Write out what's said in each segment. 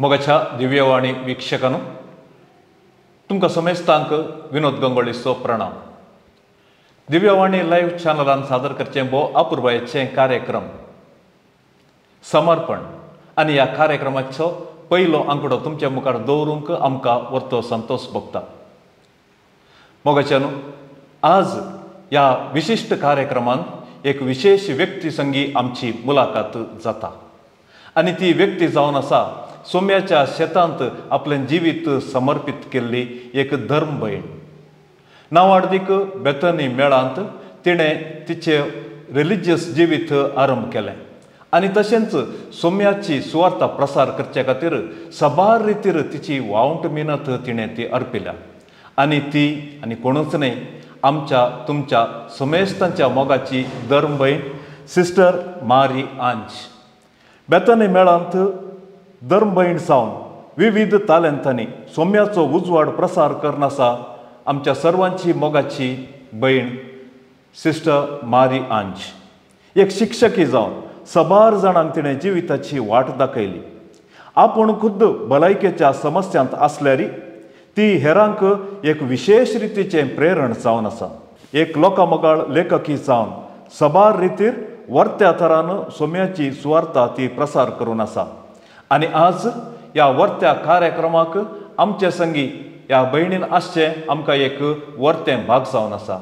मोगाच्या दिव्यवाणी वीक्षकांनो, तुमकां समेस्तांक विनोद गंगोळीचो प्रणाम। दिव्यवाणी लायव्ह चॅनलान सादर करचें भोव अपुरबायेचें कार्यक्रम समर्पण आनी ह्या कार्यक्रमाचो पयलो आंकडो तुमच्या मुखार दवरूंक आमकां वर्तो संतोष भोगता। मोगाच्यानू, आज ह्या विशिश्ट कार्यक्रमान एक विशेष व्यक्ती संगी आमची मुलाखत जाता आनी ती व्यक्ती जावन आसा सोम्याच्या शेतांत आपलें जिवीत समर्पीत केल्ली एक धर्मभयण। नांवाडदीक बेथनी मेळांत तिणें तिचें रिलिजियस जिवीत आरंभ केलें आनी तशेंच सोम्याची सुवार्ता प्रसार करचे खातीर साबार रितीर तिची वावंट मिनत तिणें ती अर्पिल्या आनी ती आनी कोणूच न्हय आमच्या तुमच्या समेस्तांच्या मोगाची धर्मभयण सिस्टर मारी आंज। बेथनी मेळांत धर्मभयण जावन विविध तालेंतांनी सोम्याचो उजवाड प्रसार करनासा आमच्या सर्वांची मोगाची भयण सिस्टर मारी आंज। एक शिक्षकी जावन साबार जाणांक तिणें जिविताची वाट दाखयली। आपूण खुद्द भलायकेच्या समस्यांत आसल्यार ती हेरांक एक विशेष रितीचें प्रेरण जावन आसा। एक लोकामोगाळ लेखकी जावन साबार रितीर वर्त्या थरान सोम्याची सुवार्ता ती प्रसार करून आसा आनी आज ह्या वर्त्या कार्यक्रमाक आमचे संगी ह्या भयणीन आसचें आमकां एक वर्तें भाग जावन आसा।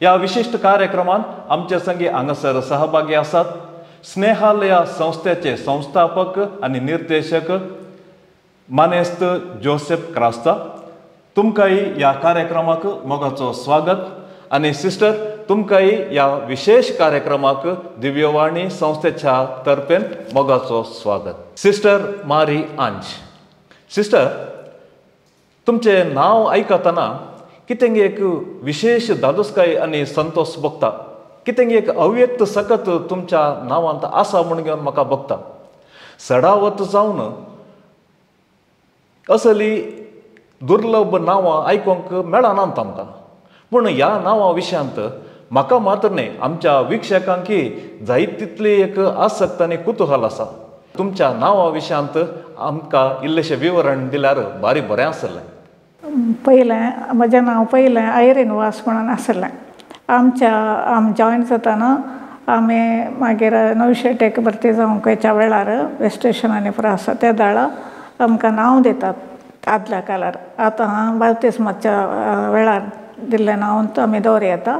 ह्या विशिश्ट कार्यक्रमान आमचे संगी हांगासर सहभागी आसात स्नेहालया संस्थेचे संस्थापक आनी निर्देशक मानेस्त जोसेफ क्रास्ता। तुमकांय ह्या कार्यक्रमाक मोगाचो स्वागत आनी सिस्टर तुमकांय ह्या विशेष कार्यक्रमाक दिव्यवाणी संस्थेच्या तर्फेन मोगाचो स्वागत। सिस्टर मारी आंज, सिस्टर तुमचें नांव आयकतना कितें एक विशेष धादोसकाय आनी संतोष भोगता, कितें एक अव्यक्त सकत तुमच्या नांवांत आसा म्हूण घेवन म्हाका भोगता। सडावत जावन असली दुर्लभ नांवां आयकूंक मेळनात आमकां, पूण ह्या नांवा विशयांत म्हाका मात्र न्हय आमच्या वीक्षकांकी जायत तितली एक आसक्त आनी कुतूहल आसा। तुमच्या नांवा विशयांत आमकां इल्लेशें विवरण दिल्यार बारी बरें आसलें। पयलें म्हजें नांव पयलें आयरीन वास म्हणून आसलें। आमच्या आम जॉयन जाताना आमी मागीर णवशेटेक भरती जावंक वयच्या वेळार वेस्टेशन आनी आसा त्या दाळा आमकां नांव दितात आदल्या काळार। आतां बाप्तिस्माच्या वेळार दिल्लें नांव आमी दवर येता,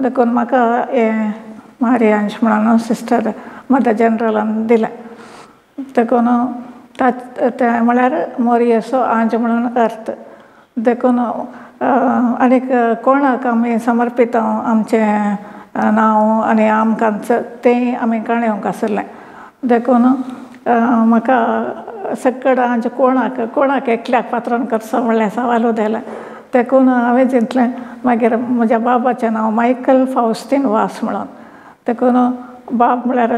देखून म्हाका हें मारी आंज म्हणून सिस्टर मदर जनरलान दिलें। देखून तें म्हळ्यार मोरयेचो आंज म्हणून अर्थ। देखून आनीक कोणाक आमी समर्पीत आमचें नांव आनी आमकां तें आमी काणयोंक आसलें। देखून म्हाका सकड आंज कोणाक कोणाक एकल्याक पात्रण करचो म्हणलें सवाल उदयलें। देखून हांवें चिंतलें मागीर म्हज्या बाबाचें नांव मायकल फावस्तीन वास म्हणून, देखून बाब म्हळ्यार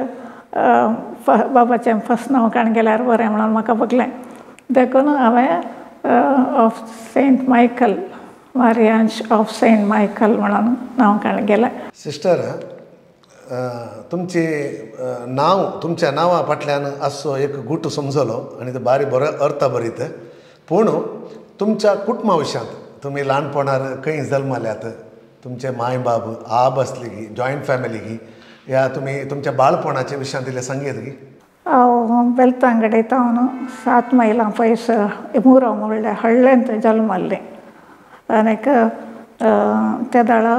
बाबाचें फर्स्ट नांव काण गेल्यार बरें म्हणून म्हाका भोगलें। देखून हांवें of Saint Michael, Marianj of Saint Michael म्हणून नांव काण गेलें। सिस्टर, तुमची नांव तुमच्या नांवा फाटल्यान आसचो एक गूट समजलो आनी तो बारी बरो अर्थ बरीत, पूण तुमच्या कुटुंबा विशयांत तुमी ल्हानपणार खंय जल्मल्यात, तुमचे माय बाब आब आसली की जॉयंट फॅमिली की, ह्या तुमी तुमच्या बाळपणाच्या विशयांत इल्लें सांगयत की? हांव बेलतांगडे तावन 7 मैलां पयस मुरो म्हणल्यार हळ्ळेंत जल्मल्लें आनीक त्या दाळा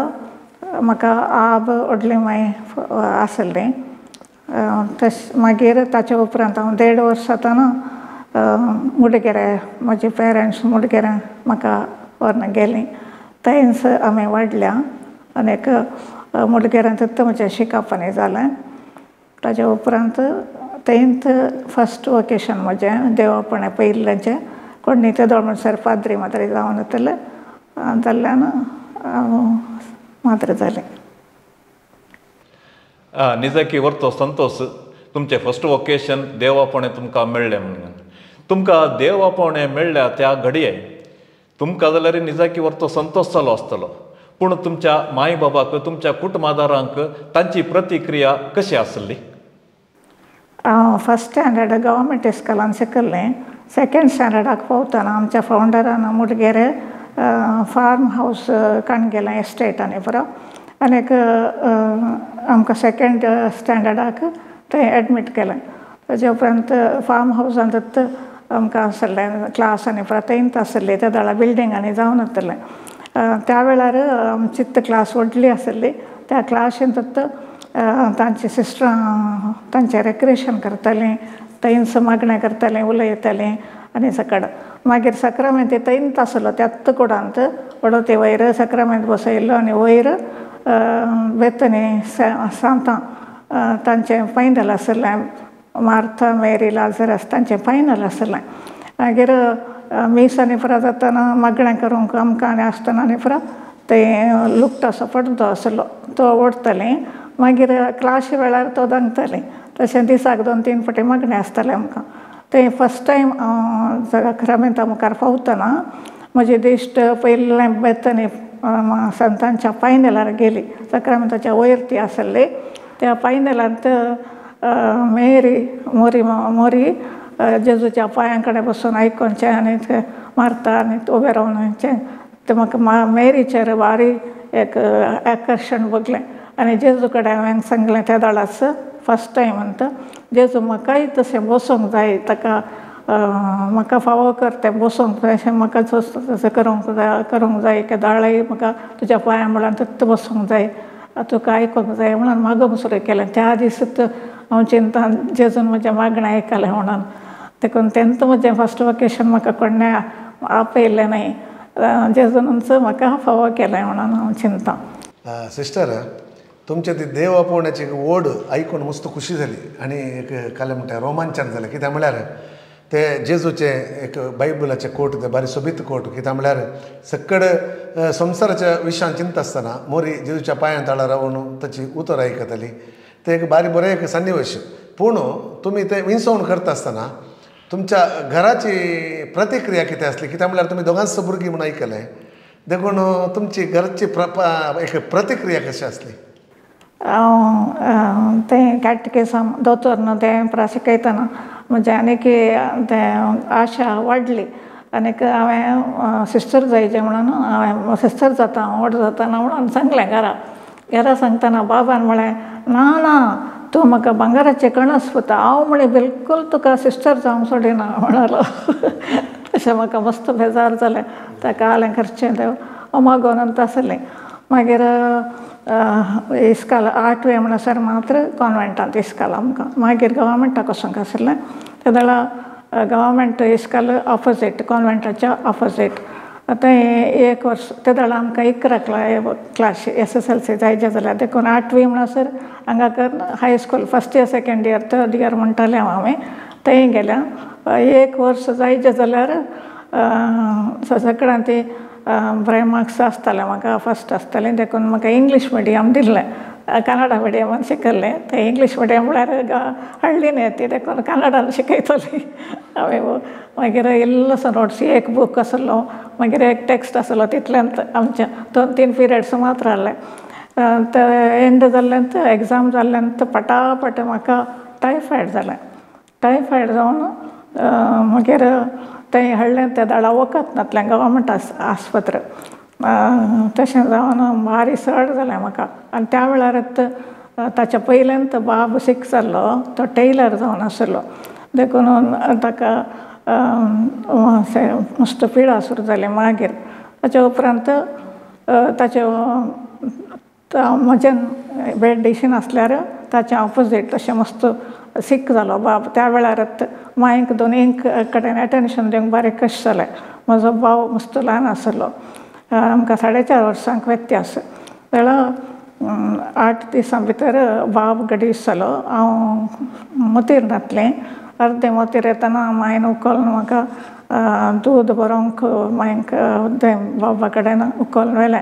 म्हाका आब व्हडली माय आसलें। तशें मागीर ताच्या उपरांत हांव 1.5 वर्स जातना मुडगेरे म्हजे पेरंट्स मुडगेरे म्हाका व्हरून गेलीं, थंयच आमी वाडल्या आनीक मुडगेऱ्यांत म्हजें शिकप जालें। ताच्या उपरांत थंयच फर्स्ट वोकेशन म्हजें देवापणें पयिल्ल्याचें कोण ते दोळ म्हणसर पाद्री माद्री जावन येतलें जाल्ल्यान हांव माद्र जालें। निजाकी वर्तो संतोष, तुमचें फर्स्ट वोकेशन देवापणें तुमकां मेळ्ळें म्हणून। तुमकां देवापणें मेळ्ळ्या त्या घडये तुमकां जाल्यार निजाकी वर्तो संतोष जालो आसतलो, पूण तुमच्या माय बाबाक तुमच्या कुटुंबादारांक तांची प्रतिक्रिया कशी आसली? हांव फर्स्ट स्टँडर्ड गव्हर्मेंट इस्कॉलान शिकल्लें, सेकेंड स्टँडर्डाक पावतना आमच्या फावंडरान मुडगेर फार्म हावस काणगेलें एस्टेटांनी पुरो आनीक आमकां सेकेंड स्टँडर्डाक थंय एडमीट केलें. ताजे उपरांत फार्म हावजांतूच आमकां आसलें क्लास आनी पुरो थंयच आसली त्या वेळार बिल्डींग आनी जावन नासलें. त्या वेळार आमची क्लास व्हडली आसली. त्या क्लासींतूच तांची सिस्टरां तांचें रेक्रिएशन करतालीं, थंयच मागणें करतालीं, उलयतालीं आनी सकड मागीर साक्रामेंत थंयच आसलो त्याच कुडांत वडोते वयर साक्रामेंत बसयल्लो आनी वयर बेतनी सांतां तांचें फायनल आसलें. मार्था मेरी लाजरस तांचें फायनल आसलें. मागीर मीस आनी पुरो जातना मागणें करूंक आमकां आनी आसतना आनी पुरो तें लुगटाचो पडदो आसलो तो ओडटालीं. मागीर क्लासी वेळार तो दांगतालीं. तशें दिसाक 2-3 फावटी मागणें आसतालें आमकां. तें फस्ट टायम हांव साक्रामेंता मुखार पावतना म्हजी दिश्ट पयलें बेतनी संतांच्या पायनेलार गेली. साक्रामेंताच्या वयर ती आसली. त्या पायनेलांत मेरी मोरी मोरी जेजूच्या पांयां कडेन बसून आयकोनचें आनी ते मारता आनी उबें रावन तें म्हाका मेरीचेर भारी एक आकर्शण भोगलें. आनी जेजू कडेन हांवें सांगलें त्या दाळाच फस्ट टायम म्हणटा, जेजू म्हाकाय तशें बसूंक जाय, ताका म्हाका फावो कर तें बसूंक, तशें म्हाका तशें करूंक जाय करूंक जाय की दाळय म्हाका तुज्या पांयां मुळान तत्त बसूंक जाय, तुका आयकूंक जाय म्हणून मागूंक सुरू केलें. त्या दीस हांव चिंता जेजून म्हजें मागणें आयकलें म्हणून. देखून तेंच म्हजें फस्ट वोकेशन म्हाका कोणें आपयलें न्हय, जेजूनच म्हाका फावो केलें म्हणून हांव चिंता. सिस्टर, तुमचे ती देव आपोवण्याची ओड आयकून मस्त खुशी जाली आनी एक कालें म्हणटा रोमांचन जालें. कित्याक म्हळ्यार ते जेजूचे एक बायबलाचे कोट, ते बारी सोबीत कोट. कित्याक म्हळ्यार सकड संवसाराच्या विशयान चिंता आसतना मोरी जेजूच्या पांयां ताळा रावन ताची उतर आयकताली. ते एक बारी बरें एक सन्निवेश. पूण तुमी तें विंचवण करता आसतना तुमच्या घराची प्रतिक्रिया कितें आसली? कित्याक म्हळ्यार तुमी दोगांच भुरगीं म्हूण आयकलें, देखून तुमची घरची एक प्रतिक्रिया कशी आसली? हांव तें कॅटकिजम दोतोर न्हू तें प्रा शिकयतना म्हजें आनीक तें आशा वाडली आनीक हांवें सिस्टर जायचें म्हणून हांवें सिस्टर जाता हांव व्हड जाताना म्हणून सांगलें घरा. घरा सांगतना बाबान म्हळें, ना ना तूं म्हाका भांगराचें कणस पुता, हांव म्हळें बिलकूल तुका सिस्टर जावंक सोडिना म्हणालो. तशें म्हाका मस्त बेजार जालें. ताका आलें खर्चें तें हांव मागोवन आसलें. मागीर इस्काल आठवे म्हणसर मात्र कॉन्वेंटांत इस्काल आमकां. मागीर गव्हर्मेंटाक वचूंक आसलें. ते वेळार गव्हर्मेंट इस्काल ऑपोजीट, कॉन्वेंटाच्या ऑपोजीट. थंय एक वर्स ते वेळार आमकां 11 क्लास SSLC जायचे जाल्यार, देखून आठवी म्हणसर हांगा करून high school first year second year third year म्हणटालें हांव. हांवें थंय गेल्या. एक वर्स जायचें जाल्यार सगळ्यां ती बरें मार्क्स आसताले म्हाका, फस्ट आसतालें. देखून म्हाका इंग्लीश मिडियम दिल्लें. कन्नडा मिडियमान शिकल्लें. थंय इंग्लीश मिडियम म्हळ्यार हाडली न्हय ती, देखून कन्नडान शिकयताली हांवें. मागीर इल्लोसो नोट्स एक बूक आसलो, मागीर एक टॅक्स्ट आसलो, तितल्यान आमचें 2-3 पिरियड्स मात्र आहले. ते एंड जाल्ल्यान एग्जाम जाल्ल्यान पटापट म्हाका टायफॉयड जालें. टायफॉयड जावन मागीर थंय हाडलें ते दाडा वखद नासलें गव्हर्मेंट आस्पत्र. तशें जावन भारी सड जालें म्हाका. आनी त्या वेळारच ताच्या पयल्यान तो बाब सीक जाल्लो, तो टेलर जावन आसलो, देखून ताका मस्त पिडा सुरू जाली. मागीर ताच्या उपरांत ताचे म्हजें बेड डिशीन आसल्यार ताचें ऑपोजीट तशें मस्त सीक जालो बाब. त्या वेळारच मांयक दोनूय कडेन एटेन्शन दिवंक बारीक कश्ट जालें. म्हजो भाव मस्त ल्हान आसलो, आमकां 4.5 वर्सांक व्यत्यास. जाल्यार 8 दिसां भितर बाब गडीस जालो. हांव मोतीर नासलें. अर्दें मोतीर येतना मांयन उखलून म्हाका दूद बरोवंक मांयक बाबा कडेन उखलून व्हेलें.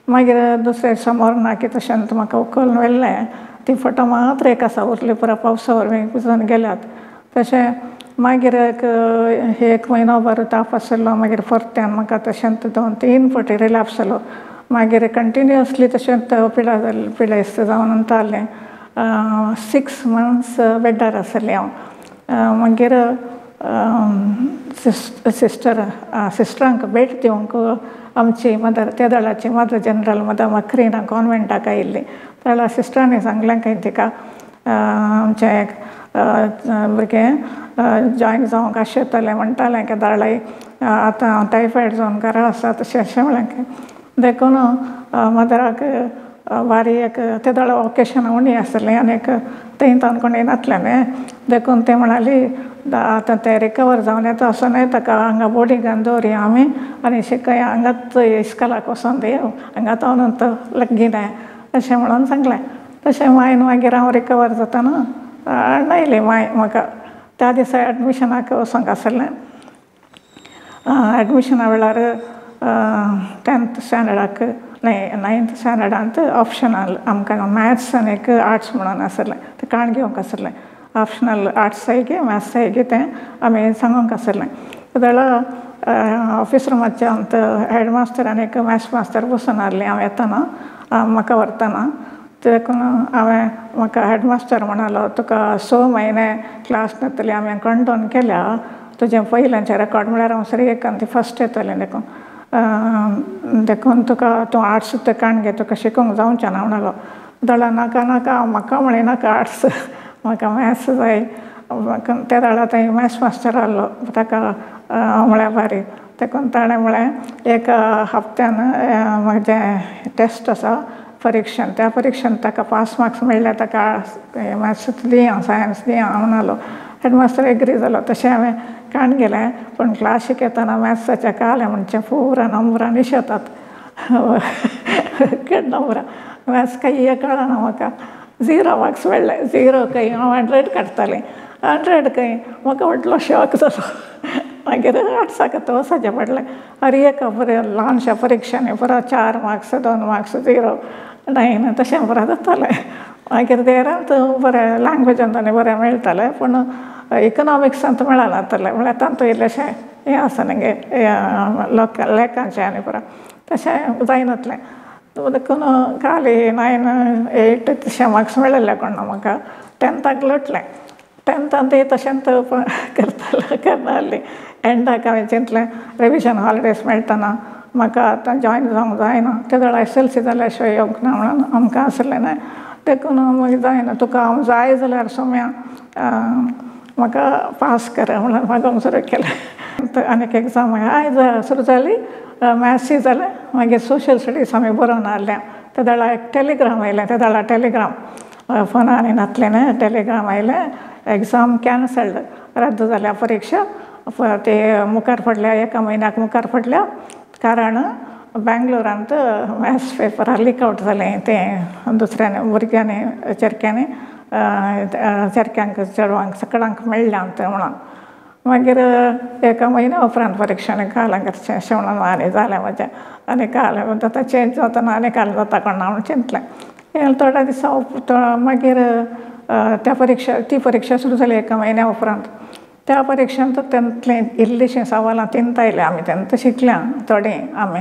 मागीर दुसऱ्या दिसा मरणाक तशें म्हाका उखलून व्हेलें. ती फोटो मात्र एक आसा, उरली पुरो पावसा वरवीं भिजून गेल्यात. तशें मागीर एक एक म्हयनो बरो ताप आसलो. मागीर परत्यान म्हाका तशेंच 2-3 फावटी रिलॅप्स जालो. मागीर कंटिन्युअसली तशेंच पिडा जाली, पिडेस्त जावन जालें. 6 मंथ्स बेडार आसलें हांव. मागीर सिस्टर सिस्टरांक भेट दिवंक आमची मदर त्या दळाची मदर जनरल मदर मक्रिना कॉन्वेंटाक आयिल्ली. त्या सिस्टरांनी सांगलें खंय तिका आमचें एक भुरगें जॉयन जावंक आशेतालें म्हणटालें की दाळाय आतां टायफॉयड जावन घरा आसा तशें अशें म्हणलें खंय. देखून मदराक बारी एक ते दोळा वोकेशनां उणी आसलीं आनीक थंय तावन कोण येनातलें न्ही, देखून तें म्हणाली आतां तें रिकवर जावन येता आसतना न्हय ताका हांगा बोर्डिंगान दवरया आमी आनी शिकया हांगाच इस्कोलाक वचोन दी हांगा तावन लागीं न्हय अशें म्हणून सांगलें. तशें मायन मागीर हांव रिकवर जातना हाडून आयली माय म्हाका. त्या दिसा एडमिशनाक वचोंक आसलें. एडमिशना वेळार 10th स्टँडर्डाक न्हय 9th स्टँडर्डांत ऑप्शनल आमकां मॅथ्स आनीक आर्ट्स म्हणून आसलें, तें काण घेवंक आसलें. ऑप्शनल आर्ट्स आहाय मॅथ्स आहाय तें आमी सांगूंक आसलें. जाल्यार ऑफीस रुमाच्या आमचो हेडमास्टर आनीक मॅथ्स मास्टर बसून आहलीं हांव येतना म्हाका व्हरतना. देखून हांवें म्हाका हेडमास्टर म्हणालो तुका 6 म्हयने क्लास नातली हांवें कंडोन केल्या, तुजें पयल्याचें रेकॉर्ड म्हळ्यार हांव सरी एक आनी फर्स्ट येतलें, देखून देखून तुका तूं आर्ट्स तें काण घे तुका शिकूंक जावचें ना म्हणालो. जाल्यार नाका नाका म्हाका म्हणलें नाका आर्ट्स, म्हाका मॅथ्स जाय. त्या वेळार थंय मॅथ्स मास्टर आहलो ताका म्हळ्यार बारी, देखून ताणें म्हळें एक हप्त्यान म्हजें टेस्ट आसा परिक्षण, त्या परिक्षण ताका पास मार्क्स मेळ्ळ्यार ताका मॅथ्स दिया सायन्स दिया म्हणालो. हेडमास्टर एग्री जालो. तशें हांवें काण गेलें, पूण क्लास शिकयतना मॅथ्साच्या कालें म्हणचें पुरा नंबरां निशेतात नंबरां मॅथ्स कांय कळना म्हाका. 0 मार्क्स मेळ्ळे, 0 खंय हांव 100 काडटालें, 100 खंय म्हाका व्हडलो शॉक जालो. मागीर आर्ट्साक आतां वचचें पडलें. अरे एक बरें ल्हानशा परिक्षांनी पुरो 4 मार्क्स 2 मार्क्स 0 9 तशें बरें जातालें. मागीर देरांत बरें लँग्वेजांत आनी बरें मेळटालें, पूण इकनॉमिक्सांत मेळनातलें. म्हळ्यार तातूंत इल्लेशें हें आसा न्ही लोक लेखांचें आनी पुरो तशें जायनातलें. देखून खाली 9 8 तशें मार्क्स मेळिल्ले कोण म्हाका. 10थाक लोटलें. 10थांत तशेंच करतालें करनासली. एंडाक हांवें चिंतलें रिविजन हॉलिडेज मेळटना म्हाका आतां जॉयन जावंक जायना, ते वेळार SLC जाल्या शिवाय येवंक ना म्हणून आमकां आसलें न्हय, देखून मागीर जायना तुका हांव जाय जाल्यार सोम्या म्हाका पास कर म्हणून मागूंक सुरू केलें. आनीक एग्जाम आयज सुरू जाली, मॅथ्सूय जालें, मागीर सोशल स्टडीज आमी बरोवन हाडल्या. त्या वेळार एक टेलिग्राम आयलें, त्या वेळार टेलिग्राम फोनार आनी नातलें न्हय, टेलिग्राम आयलें एग्जाम कॅन्सल्ड, रद्द जाल्या परिक्षा, ते मुखार पडल्या 1 म्हयन्याक मुखार पडल्या, कारण बेंगलोरांत मॅथ्स पेपर लीक आवट जालें तें दुसऱ्यांनी भुरग्यांनी चेरक्यांनी चेरक्यांक चेडवांक सगळ्यांक मेळ्ळें तें म्हणून. मागीर 1 म्हयन्या उपरांत परिक्षा काल करचें अशें म्हणून आनी जालें म्हजें. आनी काल आतां चेंज जातना आनी काल जाता कोण म्हूण चिंतलें. थोड्या दिसा मागीर त्या परिक्षा ती परिक्षा सुरू जाली 1 म्हयन्या उपरांत. त्या परिक्षांत तेंतलें इल्लीशीं सवालां तिंत आयलीं आमी तेन्ना शिकल्या थोडीं आमी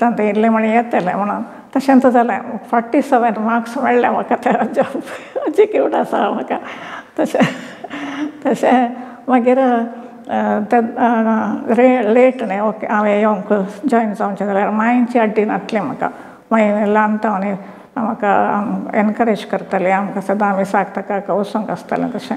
तांकां इल्लें म्हण येतलें म्हणून. तशेंच जालें 47 मार्क्स मेळ्ळे म्हाका त्या जिक्यूड आसा म्हाका. तशें तशें मागीर ते लेट न्ही ओके हांवें येवंक जॉयन जावचें जाल्यार मांयची अड्डी नासली म्हाका. मागीर ल्हान तावन म्हाका एनकरेज करताली आमकां सदां मिसाक ताका वचोंक आसतालें, तशें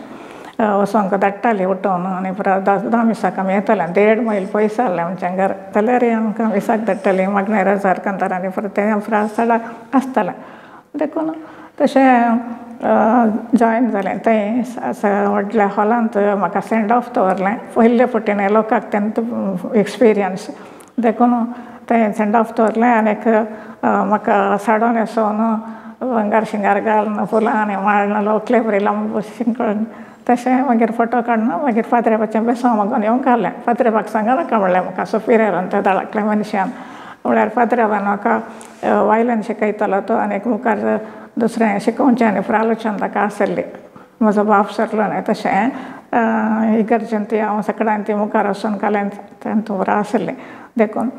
वचोंक धाडटाली उठोवन आनी परत 10 मिसाक आमी येताले. 1.5 मैल पयस आहलें आमचें घर, जाल्यार आमकां मिसाक धाडटाली मागणें रजार कांतार आनी परत तें फ्रास आसतालें. देखून तशें जॉयन जालें थंय व्हडल्या हॉलांत म्हाका सेंड ऑफ दवरलें. पयले फावटी लोकांक तेन्ना एक्सपिरियन्स, देखून थंय सेंड ऑफ दवरलें आनीक म्हाका साडो न्हेसोवन भांगर शिंगार घालून फुलां आनी माळ्ळ लोकले बरी लांब शिंकळून तशें मागीर फोटो काडून मागीर फादऱ्याबाचें बेसांव मागून येवंक आहलें. फादऱ्याबाक सांगनाका म्हणलें म्हाका सुपिरियरान त्या दाळांतल्या मनशान, म्हळ्यार फादऱ्याबान म्हाका वायलन शिकयतालो तो आनीक मुखार दुसरें शिकोवचें आनी प्रालोचन ताका आसली. म्हजो बाप सरलो न्हय तशें इगर्जेन ती हांव सगळ्यान ती मुखार वचून काल्यान तेंतूर आसलें, देखून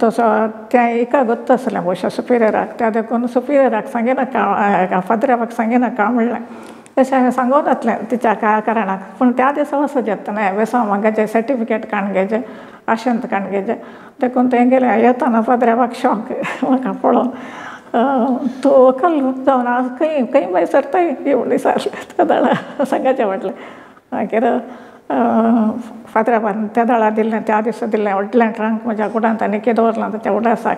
तसो तें एका गोत्त आसलें भोवशा सुपिरियराक, त्या देखून सुपिरियराक सांगिनाका फादऱ्याबाक सांगिनाका म्हणलें. तशें हांवें सांगून जातलें तिच्या कारणाक. पूण त्या दिसा वचूं येता न्हय बेसांव म्हाका सर्टिफिकेट काडून घेवचें आशेंत काडून घेवचें देखून तें गेलें. येताना पाद्र्यावाक शॉक म्हाका पळोवन तूं व्हंकल जावन आज खंय खंय भायर सरताय म्हूण विचारलें त्या दळा सांगाचें म्हटलें. मागीर फादराबान त्या दळा दिल्लें त्या दिसा दिल्लें व्हडलें ट्रंक म्हज्या कुडांत आनी कितें दवरलां ताच्या उडासाक.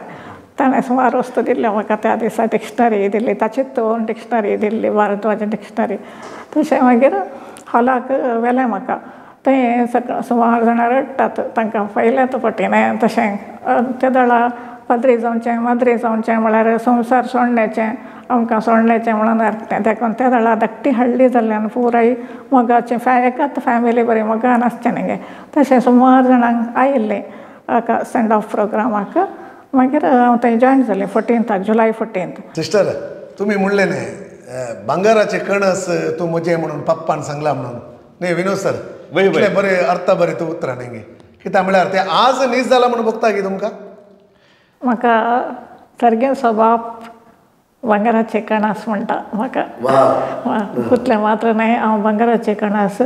ताणें सुमार वस्तू दिल्ल्यो म्हाका त्या दिसा. डिक्शनरी दिल्ली ताचीच ओन डिक्शनरी दिल्ली भारद्वाज डिक्शनरी. तशें मागीर हॉलाक व्हेलें म्हाका. थंय सगळें सुमार जाणां रडटात तांकां पयल्याच फावटी न्हय तशें त्या दळा पाद्री जावचें माद्री जावचें म्हळ्यार संवसार सोडण्याचें आमकां सोडण्याचें म्हणून तें देखून त्या दळा धाकटी हाडली जाल्ल्यान पुराय मोगाचें एकाच फॅमिली बरी मोगान आसचें न्ही गे. तशें सुमार जाणांक आयिल्लें हाका सेंड ऑफ प्रोग्रामाक. मागीर हांव थंय जॉयन जालें 14 जुलय 14. सिस्टर तुमी म्हणलें न्ही भांगराचें कणस तूं म्हजें म्हणून पप्पान सांगलां म्हणून न्ही विनोद सर, इतलें बरें अर्थ बरें तूं उतरां न्ही गे. कित्याक म्हळ्यार तें आज न्हीज जालां म्हणून भोगता की तुमकां? म्हाका सारकें बाप भांगराचें कणस म्हणटा म्हाका. कुतलें मात्र न्हय हांव भांगराचें कणस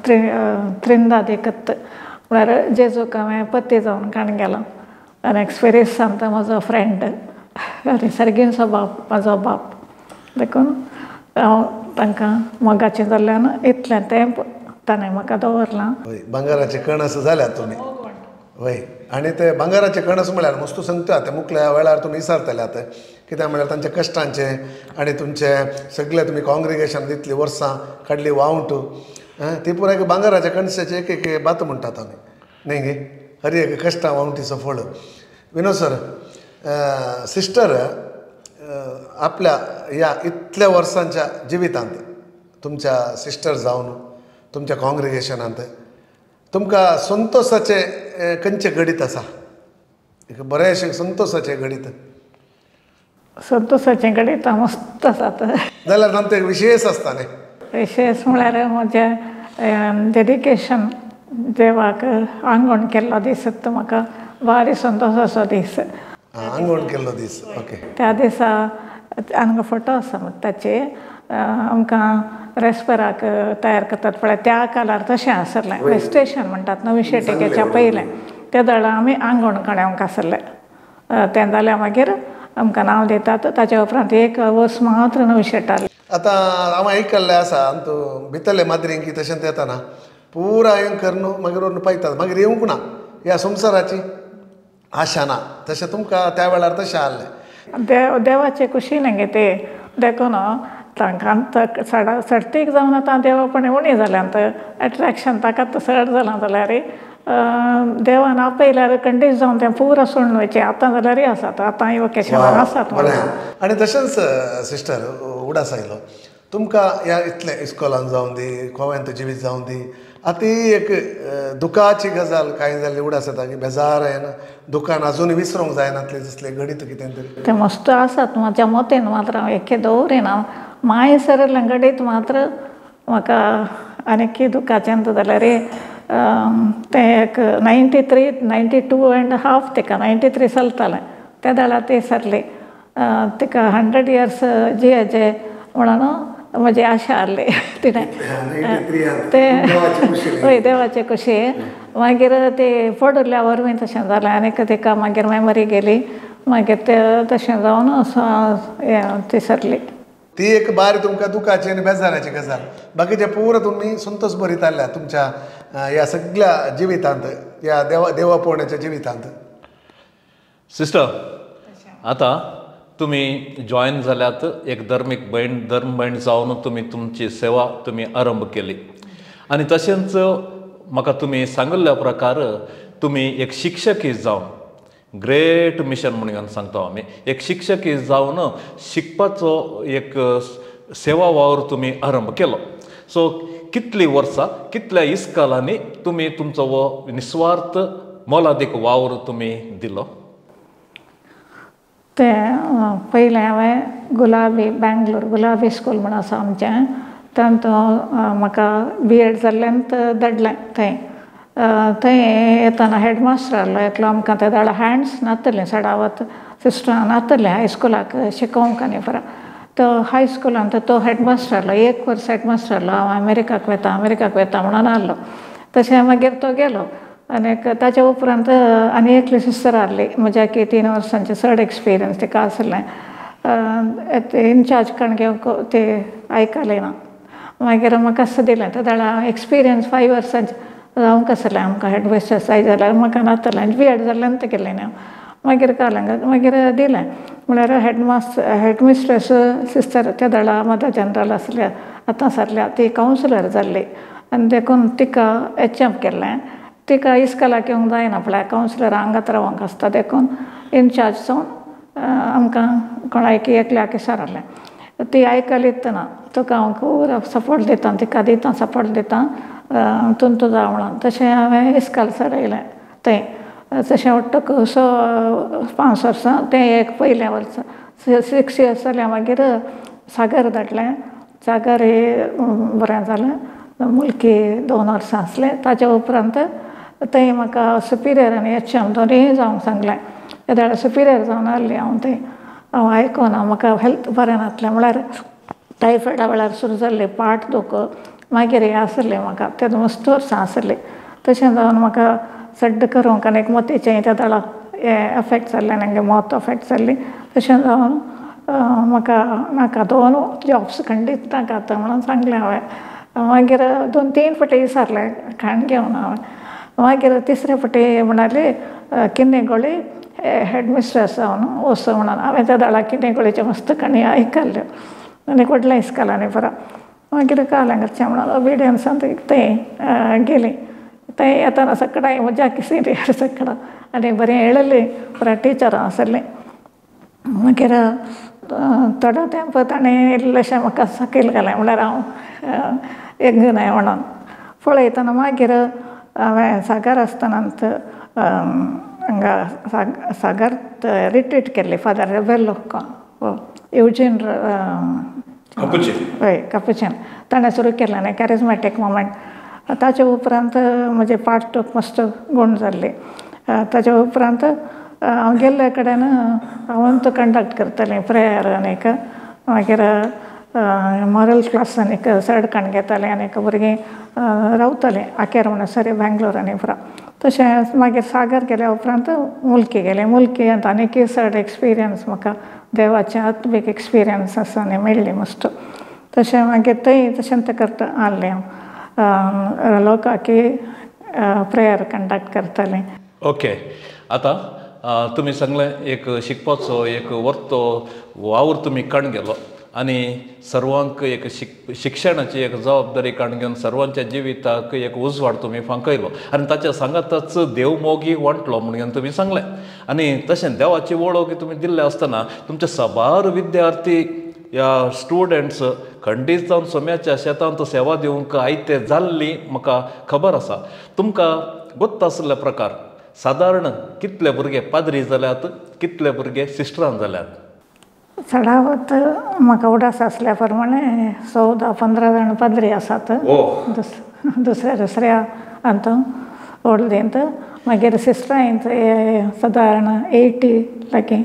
त्रिंदाद एकत म्हळ्यार जेजूक हांवें पती जावन काण गेलां आनी एक्सपिरियन्स सांगता म्हजो फ्रेंड आनी सारकेंचो बाप म्हजो बाप. देखून हांव तांकां मोगाचें जाल्ल्यान इतलें तें ताणें म्हाका दवरलां. भांगराचें कणस जाल्यात तुमी वय. आनी ते भांगराचे कणस म्हळ्यार मस्तू सांगता ते मुखल्या वेळार तुमी विसरतले आतां कित्याक म्हळ्यार तांच्या कश्टांचें आनी तुमचे सगळे तुमी काँग्रिगेशन इतलीं वर्सां काडली वावंट ती पुराय भांगराच्या कणसाचे एक एक बात म्हणटात आमी न्ही गे. हर एक कश्टां वावंटीचो फळ. विनोद सर, सिस्टर आपल्या ह्या इतल्या वर्सांच्या जिवितांत तुमच्या सिस्टर जावन तुमच्या काँग्रिगेशनांत तुमकां संतोसाचें खंयचें घडीत आसा एक बरेंशें संतोसाचें घडीत? संतोसाचें घडीत मस्त आसात. जाल्यार तांचो एक विशेश आसता न्ही? विशेश म्हळ्यार म्हजें डेडिकेशन देवाक आंगवण केल्लो दीस म्हाका भारी संतोसाचो दीस. आंगवण केल्लो दीस, ओके. त्या दिसा हांगा फोटो आसा ताचे आमकां रेस्पेराक तयार करतात पळय त्या काळार तशें आसलें. वेस्टेशन म्हणटात न्हू विशेटिकेच्या पयलें त्या दळा आमी आंगवण काडूंक आसलें. तें जाल्यार मागीर आमकां नांव दितात. ताच्या उपरांत एक वर्स मात्र न्हू शेटालें. आतां हांव आयकल्लें आसा आमचो भितरले माद्रींकी तशेंच येताना पुरा हें करून मागीर व्हरून पळयतात मागीर येवंक ना ह्या संवसाराची आशा ना. तशें तुमकां त्या वेळार तशें आहलें? देवाचे खुशी न्ही गे ते देखून तांकां सर्तीक जावन आतां देवापणी उणी जाल्यात एट्रेक्शन ताका चड जालां जाल्यार देवान आपयल्यार कंडीश जावन तें पुरो सोडून वयचें. आतां जाल्यारय आसात आतांय वोकेशनां आसात. आनी तशेंच सिस्टर उडास आयलो तुमकां ह्या इतलें इस्कॉलान जावन दी गोव्यांत जिवीत जावन दी आतां एक दुखाची गजाल कांय जाल्ली उडास येता की बेजार येना दुकान आजून विसरूंक जायनातलें दिसलें घडीत कितें तरी तें मस्त आसात म्हाज्या मतेन मात्र हांव एके दवरिना. माय सरलें घडीत मात्र म्हाका आनी दुखाचें जाल्यार तें एक 93 92.5 तिका 93 चलतालें त्या दळा ती सरली. तिका 100 इयर्स जियेचे म्हणून म्हजी आशा आहली तिणें तें हय देवाचे खुशी. मागीर ती पडिल्ल्या वरवीं तशें जालें आनी तिका मागीर मेमरी गेली मागीर तें तशें जावन ती सरली. ती एक बारी तुमकां दुखाची आनी बेजाराची गजाल. बाकीचे पुरो तुमी संतोश बरीत आहल्या तुमच्या ह्या सगळ्या जिवितांत ह्या देवा पळोवण्याच्या जिवितांत. सिस्टर आतां तुमी जॉयन जाल्यात एक धर्मीक भयण धर्म भयण जावन तुमी तुमची सेवा तुमी आरंभ केली आनी तशेंच म्हाका तुमी सांगिल्ल्या प्रकार तुमी एक शिक्षकी जावन ग्रेट मिशन म्हणून सांगता आमी एक शिक्षकी जावन शिकपाचो एक सेवा वावर तुमी आरंभ केलो. सो कितलीं वर्सां कितल्या इस्कालांनी तुमी तुमचो हो निस्वार्थ मोलादीक वावर तुमी दिलो? तें पयलें हांवें गुलाबी बेंगलोर गुलाबी स्कूल म्हूण आसा आमचें तातूंत म्हाका बी एड जाल्ल्यान धाडलें थंय. थंय येतना हेडमास्टर आहलो एकलो आमकां ते धाड हँड्स नातलें चडावत सिस्टरां नातलें हायस्कुलाक शिकोवंक आनी परा तो हायस्कुलांत तो हेडमास्टर आहलो, एक वर्स हेडमास्टर आहलो. हांव अमेरिकाक वेता अमेरिकाक वेता म्हणून आहलो. तशें मागीर तो गेलो आनीक ताच्या उपरांत आनी एकली सिस्टर आहली म्हज्या की 3 वर्सांचें चड एक्सपिरियन्स तिका आसलें. इनचार्ज कण घेवंक ते आयकलें ना. मागीर म्हाका आसता दिलें तेदळा एक्सपिरियन्स 5 वर्सांचें जावंक आसलें आमकां हेडमिस्ट्रेस जाय जाल्यार म्हाका नातलें. बी एड जाल्लें केल्लें न्ही हांव. मागीर कालें मागीर दिलें म्हळ्यार हेडमास्टर हेडमिस्ट्रेस सिस्टर त्या दळा मदर जनरल आसल्या आतां सरल्या ती कावन्सिलर जाल्ली आनी देखून तिका एच एम केल्लें. तिका इस्कॉलाक येवंक जायना पळय कावन्सिलर हांगात रावंक आसता देखून इनचार्ज जावन आमकां कोणायकी एकल्याक विचारलें. ती आयकलीच ना. तुका हांव खूब सपोर्ट दिता तिका दिता सपोर्ट दिता तूं तुजा म्हणून. तशें हांवें इस्कॉल चडयलें थंय. तशें वट्टक 5 वर्सां तें एक पयलें वर्स 6 इयर्स जालें. मागीर सागर धाडलें. सागर हे बरें जालें. मुलकी 2 वर्सां आसलें. ताच्या उपरांत थंय म्हाका सुपिरियर आनी एच एम दोनूय जावंक सांगलें. तेदळा सुपिरियर जावन आहली हांव थंय. हांव आयकोना म्हाका हेल्थ बरें नासलें म्हळ्यार टायफॉयडा वेळार सुरू जाल्लें पाट दुख मागीर हें आसलें म्हाका तेदो मस्त वर्सां आसलीं. तशें जावन म्हाका सड्ड करूंक आनी एक मोतीचें त्या दळा हें अफेक्ट जाल्लें आनी मोत अफेक्ट जाल्ली. तशें जावन म्हाका नाका 2 जॉब्स खंडीत नाका आतां म्हणून सांगलें हांवें. मागीर 2-3 फावटी विचारलें खाण घेवन हांवें. मागीर तिसरे फावटी म्हणाली किन्नेगोळी हेडमिस्ट्रेस जावन वचो म्हणून. हांवें त्या दळा किन्नेगोळीच्यो मस्त काणी आयकल्ल्यो आनी व्हडलें इस्कॉलांनी पुरो. मागीर कालें करचें म्हणून ओबिडियन्सान थंय गेली. थंय येतना सगळ्या म्हज्या सिनियर सगळां आनी बरें येळिल्लीं पुरा टिचरां आसलीं. मागीर थोडो तेंप ताणें इल्लेशें म्हाका सकयल घालें म्हळ्यार हांव यंग न्हय म्हणून. पळयतना मागीर हांवें सागर आसतनाच हांगा सागर रिट्रीट केल्ली फादर रेबेलो युजीन हय कपुचीन ताणें सुरू केलें न्ही कॅरिजमॅटीक मुवमेंट. ताचे उपरांत म्हजे पाठ मस्त गूण जाल्ली. ताच्या उपरांत हांव गेल्ले कडेन हांव कंडक्ट करतालें प्रेयर आनीक मागीर मॉरल क्लास आनीक चड कण घेतालें आनीक भुरगीं रावतालीं आकेर म्हणसर बेंगलोर आनी पुरा. तशें मागीर सागर गेल्या उपरांत मुल्की गेलें. मुल्की आनीक चड एक्सपिरियन्स म्हाका देवाचें आत्मीक एक्सपिरियन्स आसा आनी मेळ्ळी मस्त. तशें मागीर थंय तशें करता आहलें हांव लोकांकी प्रेयर कंडक्ट करतालें. ओके, आतां तुमी सांगलें एक शिकपाचो एक वर्तो वावर तुमी काण गेलो आनी सर्वांक एक शिक्षणाची एक जबाबदारी काण घेवन सर्वांच्या जिविताक एक उजवाड तुमी फांकयलो आनी ताच्या सांगाताच देवमोगी वांटलो म्हणून तुमी सांगलें. आनी तशें देवाची वळख तुमी दिल्ले आसतना तुमचे साबार विद्यार्थी या स्टुडंट्स खंडीत जावन सोम्याच्या शेतांत सेवा दिवंक आयते जाल्ली म्हाका खबर आसा. तुमकां गोत्त आसले प्रकार सादारण कितले भुरगे पाद्री जाल्यात, कितले भुरगे सिस्टरान जाल्यात? चडावत म्हाका उडास आसल्या प्रमाणे 14-15 जाण पाद्री आसात दुसऱ्या दुसऱ्या हातूंत ओर्दींत. मागीर सिस्टरां सादारण 80 लागीं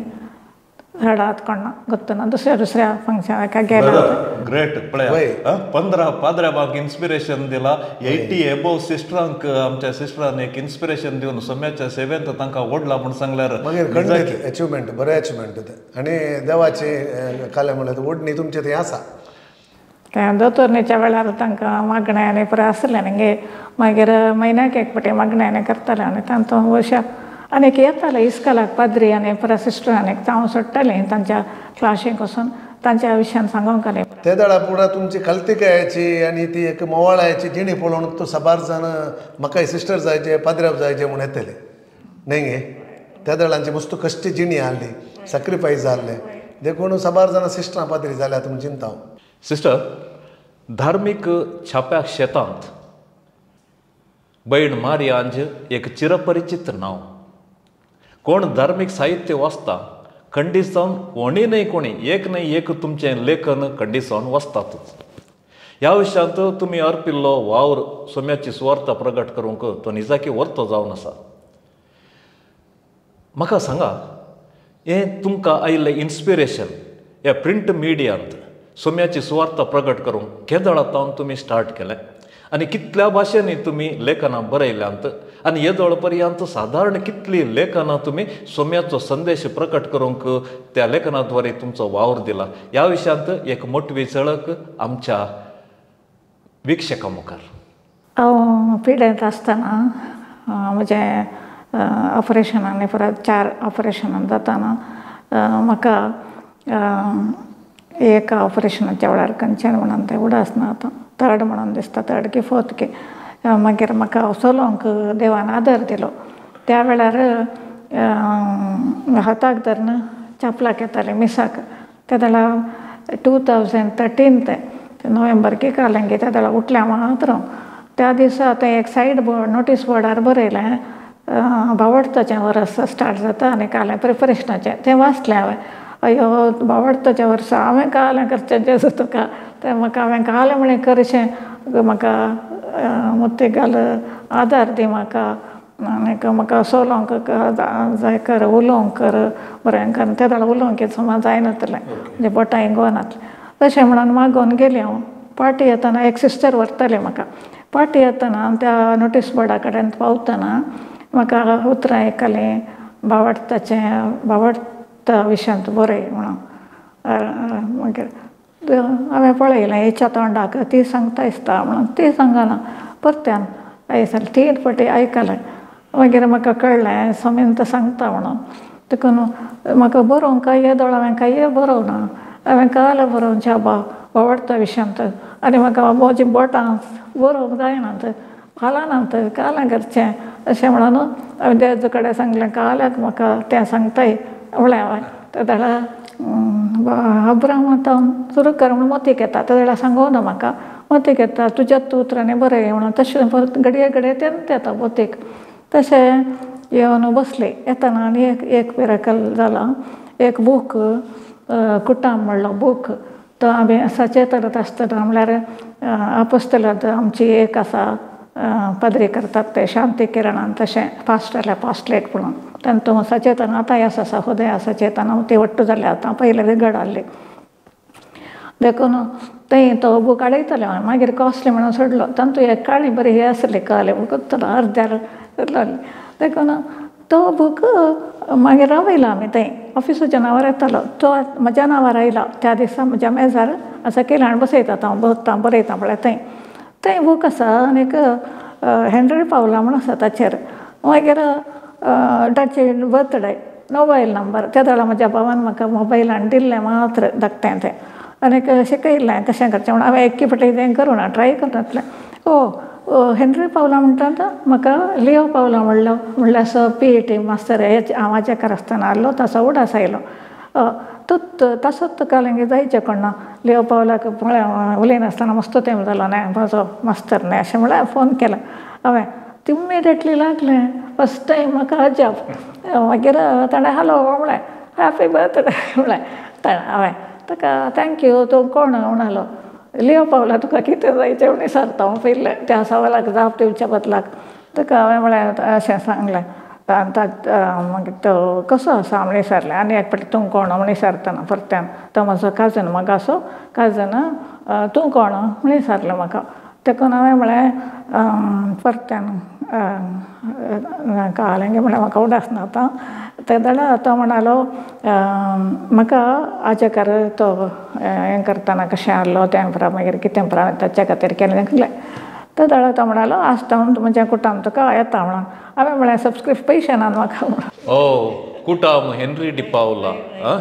चडात कोण गोत्तना दुसऱ्या दुसऱ्या फंक्शनाक गेला. ग्रेट पळय, 15 पाद्र्यांक इन्स्पिरेशन दिला, 80 एबोव सिस्टरांक आमच्या सिस्टरान एक इन्स्पिरेशन दिवन सोम्याच्या सेवेंत तांकां ओडला म्हूण सांगल्यार मागीर खंडीत अचिवमेंट, बरें अचिवमेंट तें. आनी देवाची कालें म्हणल्यार ओडणी तुमचें थंय आसा. तें दोतोरणीच्या वेळार तांकां मागणें आनी पुरो आसलें न्ही, मागीर म्हयन्याक एक फावटी मागणें आनी करतालें आनी तांतूं अशें आनीक येताले इस्कॉलाक पाद्री आनी पुरा सिस्टर आनीक हांव सोडटालें तांच्या क्लासीक वचून तांच्या विशयान सांगूंक आनी ते दळा पुरा तुमची कल्तिकायाची आनी ती एक मोवाळायची जिणी पळोवन तो साबार जाण म्हाका सिस्टर जायचे पाद्र्याब जायचे म्हूण येतले न्ही गे. त्या दळांची मस्त कश्टी जिणी आहली, सॅक्रिफायस जाल्लें देखून साबार जाणां सिस्टरां पाद्री जाल्यात म्हूण चिंता हांव. सिस्टर, धार्मीक छाप्या शेतांत भयण मारियांज एक चिरपरिचीत नांव. कोण धार्मीक साहित्य वाचता खंडीत जावन कोणी न्हय कोणी एक न्हय एक तुमचें लेखन खंडीत जावन वाचतातच. ह्या विशयांत तुमी अर्पिल्लो वावर सोम्याची सुवार्थ प्रगट करूंक तो निजाकी वर्तो जावन आसा. म्हाका सांगा, हें तुमकां आयिल्लें इन्स्पिरेशन ह्या प्रिंट मिडियांत सोम्याची सुवार्ता प्रगट करूंक केदळा तावन तुमी स्टार्ट केलें आनी कितल्या भाशेंनी तुमी लेखनां बरयल्यांत आनी येदोळ पर्यंत सादारण कितली लेखनां तुमी सोम्याचो संदेश प्रकट करूंक त्या लेखना द्वारे तुमचो वावर दिला, ह्या विशयांत एक मोटवी झळक आमच्या विक्षकां मुखार. हांव पिडेंत आसतना म्हजें ऑपरेशनांनी परत 4 ऑपरेशनां जाताना म्हाका एक ऑपरेशनाच्या वेळार खंयच्यान म्हणून तें उडासना आतां थर्ड म्हणून दिसता, थर्ड की फोर्थ की मागीर म्हाका चलोवंक देवान आदार दिलो. त्या वेळार हाताक धरून चापलाक येतालें मिसाक. त्या वेळार 2013 तें नोव्हेंबर की कालेंगी त्या वेळार उठल्या मात्र त्या दिसा तें एक सायड बोर्ड नोटीस बोर्डार बरयलें भावडताचें वर्स स्टार्ट जाता आनी कालें प्रिपरेशनाचें तें वाचलें हांवें. अयो भावडताचें वर्स हांवें कालें करचें जेजू तुका तें म्हाका हांवें कालें म्हळें करचें म्हाका मुर्तीक घाल आदार दी म्हाका आनीक म्हाका चलोवंक जाय कर उलोवंक कर बरें कारण त्या वेळार उलोवंक सुमार जायनातलें म्हणजे बोटां हिंगोनातलें तशें म्हणून मागोवन गेलें हांव. पाटी येतना एक सिस्टर व्हरतालें म्हाका. पाटी येतना त्या नोटीस बोर्डा कडेन पावतना म्हाका उतरां आयकलीं भावार्थाचें भावार्था विशयांत बरय म्हणून. मागीर हांवें पळयलें हेच्या तोंडाक ती सांगता दिसता म्हणून ती सांगना परत्यान आयकलें 3 फावटी आयकलें. मागीर म्हाका कळ्ळें स्वामीन तें सांगता म्हणून. देखून म्हाका बरोवंक कांय येदोळ हांवें कांय बरोवना हांवें काल बरोवचें आबा भावार्था विशयांत आनी म्हाका म्हजीं बोटां बरोवंक जायनात हालनात कालें करचें अशें म्हणून हांवें देजा कडेन सांगलें काल्याक म्हाका तें सांगताय म्हणलें हांवें. त्या वेळार अब्राहमा तावन सुरू कर म्हणून मतीक येता. त्या वेळार सांगूना म्हाका मतीक येता तुज्याच उतरांनी बरय म्हणून तशें परत घडये घडये तेन्ना येता मतीक. तशें येवन बसलें येतना आनी एक एक मिराकल जालां. एक बूक कुटाम म्हणलो बूक तो आमी सचेतनत आसतना म्हणल्यार आपोस्तलांत आमची एक आसा पदरी करतात ते शांती किरणान तशें पास्टरल्या पास्टलेट म्हणून तांतूं सचेतन आतांय आसा हुदय सचेतन ती वट्टू जाल्या आतां पयलें विंगड आहली देखून थंय तो बूक हाडयतालें हांवें. मागीर कॉस्टली म्हणून सोडलो. तातूंत एक काणी बरी ही आसली कळ्ळें बुक अर्द्यार देखून तो बूक मागीर रावयलो आमी थंय ऑफिसाच्या नांवार येतालो तो म्हज्या नांवार आयलो. त्या दिसा म्हज्या मेजार सकयल हाडून बसयतात हांव बसतां बरयता म्हळ्यार थंय थंय बूक आसा आनीक हेनरी पावला म्हूण आसा ताचेर. मागीर ताची बर्थडे मोबायल नंबर त्या वेळार म्हज्या भावान म्हाका मोबायल हाडून दिल्लें मात्र धाकटें तें आनीक शिकयल्लें कशें करचें म्हणून हांवें एक्के फावटी तें करूं ना ट्राय करूं ओ हेनरी पावला म्हणटा म्हाका लियो पावला म्हणलो म्हणल्यार असो पी ई टी मास्तर हांव हाजेकार आसतना आहलो ताचो उडास आयलो. तो तसोच तुका जायचें कोण ना लियो पावलाक म्हळें उलयनासतना मस्तो तेंप जालो न्हय म्हजो मास्तर न्हय अशें म्हळ्यार फोन केलो हांवें. इमिडिएटली लागलें फस्ट टायम म्हाका अजाप. मागीर ताणें हॅलो म्हळें हॅपी बर्थडे म्हळें ताणें. हांवें ताका thank you तूं कोण म्हणालो. लियो पावला तुका कितें जायचें म्हण विचारता हांव पयलें त्या सवालाक जाप दिवच्या बदलाक. ताका हांवें म्हळें अशें सांगलें मागीर तो कसो आसा म्हण विचारलें आनी एक फावटी तूं कोण म्हण विचारतना परत्यान तो म्हजो काजन मागासो काजन तूं कोण म्हण विचारलें म्हाका. देखून हांवें म्हळें परत्यान कळ्ळें म्हणल्यार म्हाका उडास ना आतां. ते जाल्यार तो म्हणालो म्हाका हाजेकार तो हें करतना कशें आहलो तें मागीर कितें ताच्या खातीर केलें सांगलें. ते जाल्यार तो म्हणालो आसता म्हज्या कुटाम तुका येता म्हणून. हांवें म्हळें सबस्क्रिप्ट पयशे ना म्हाका म्हणून. ओ कुटाम हेनरी डिपावला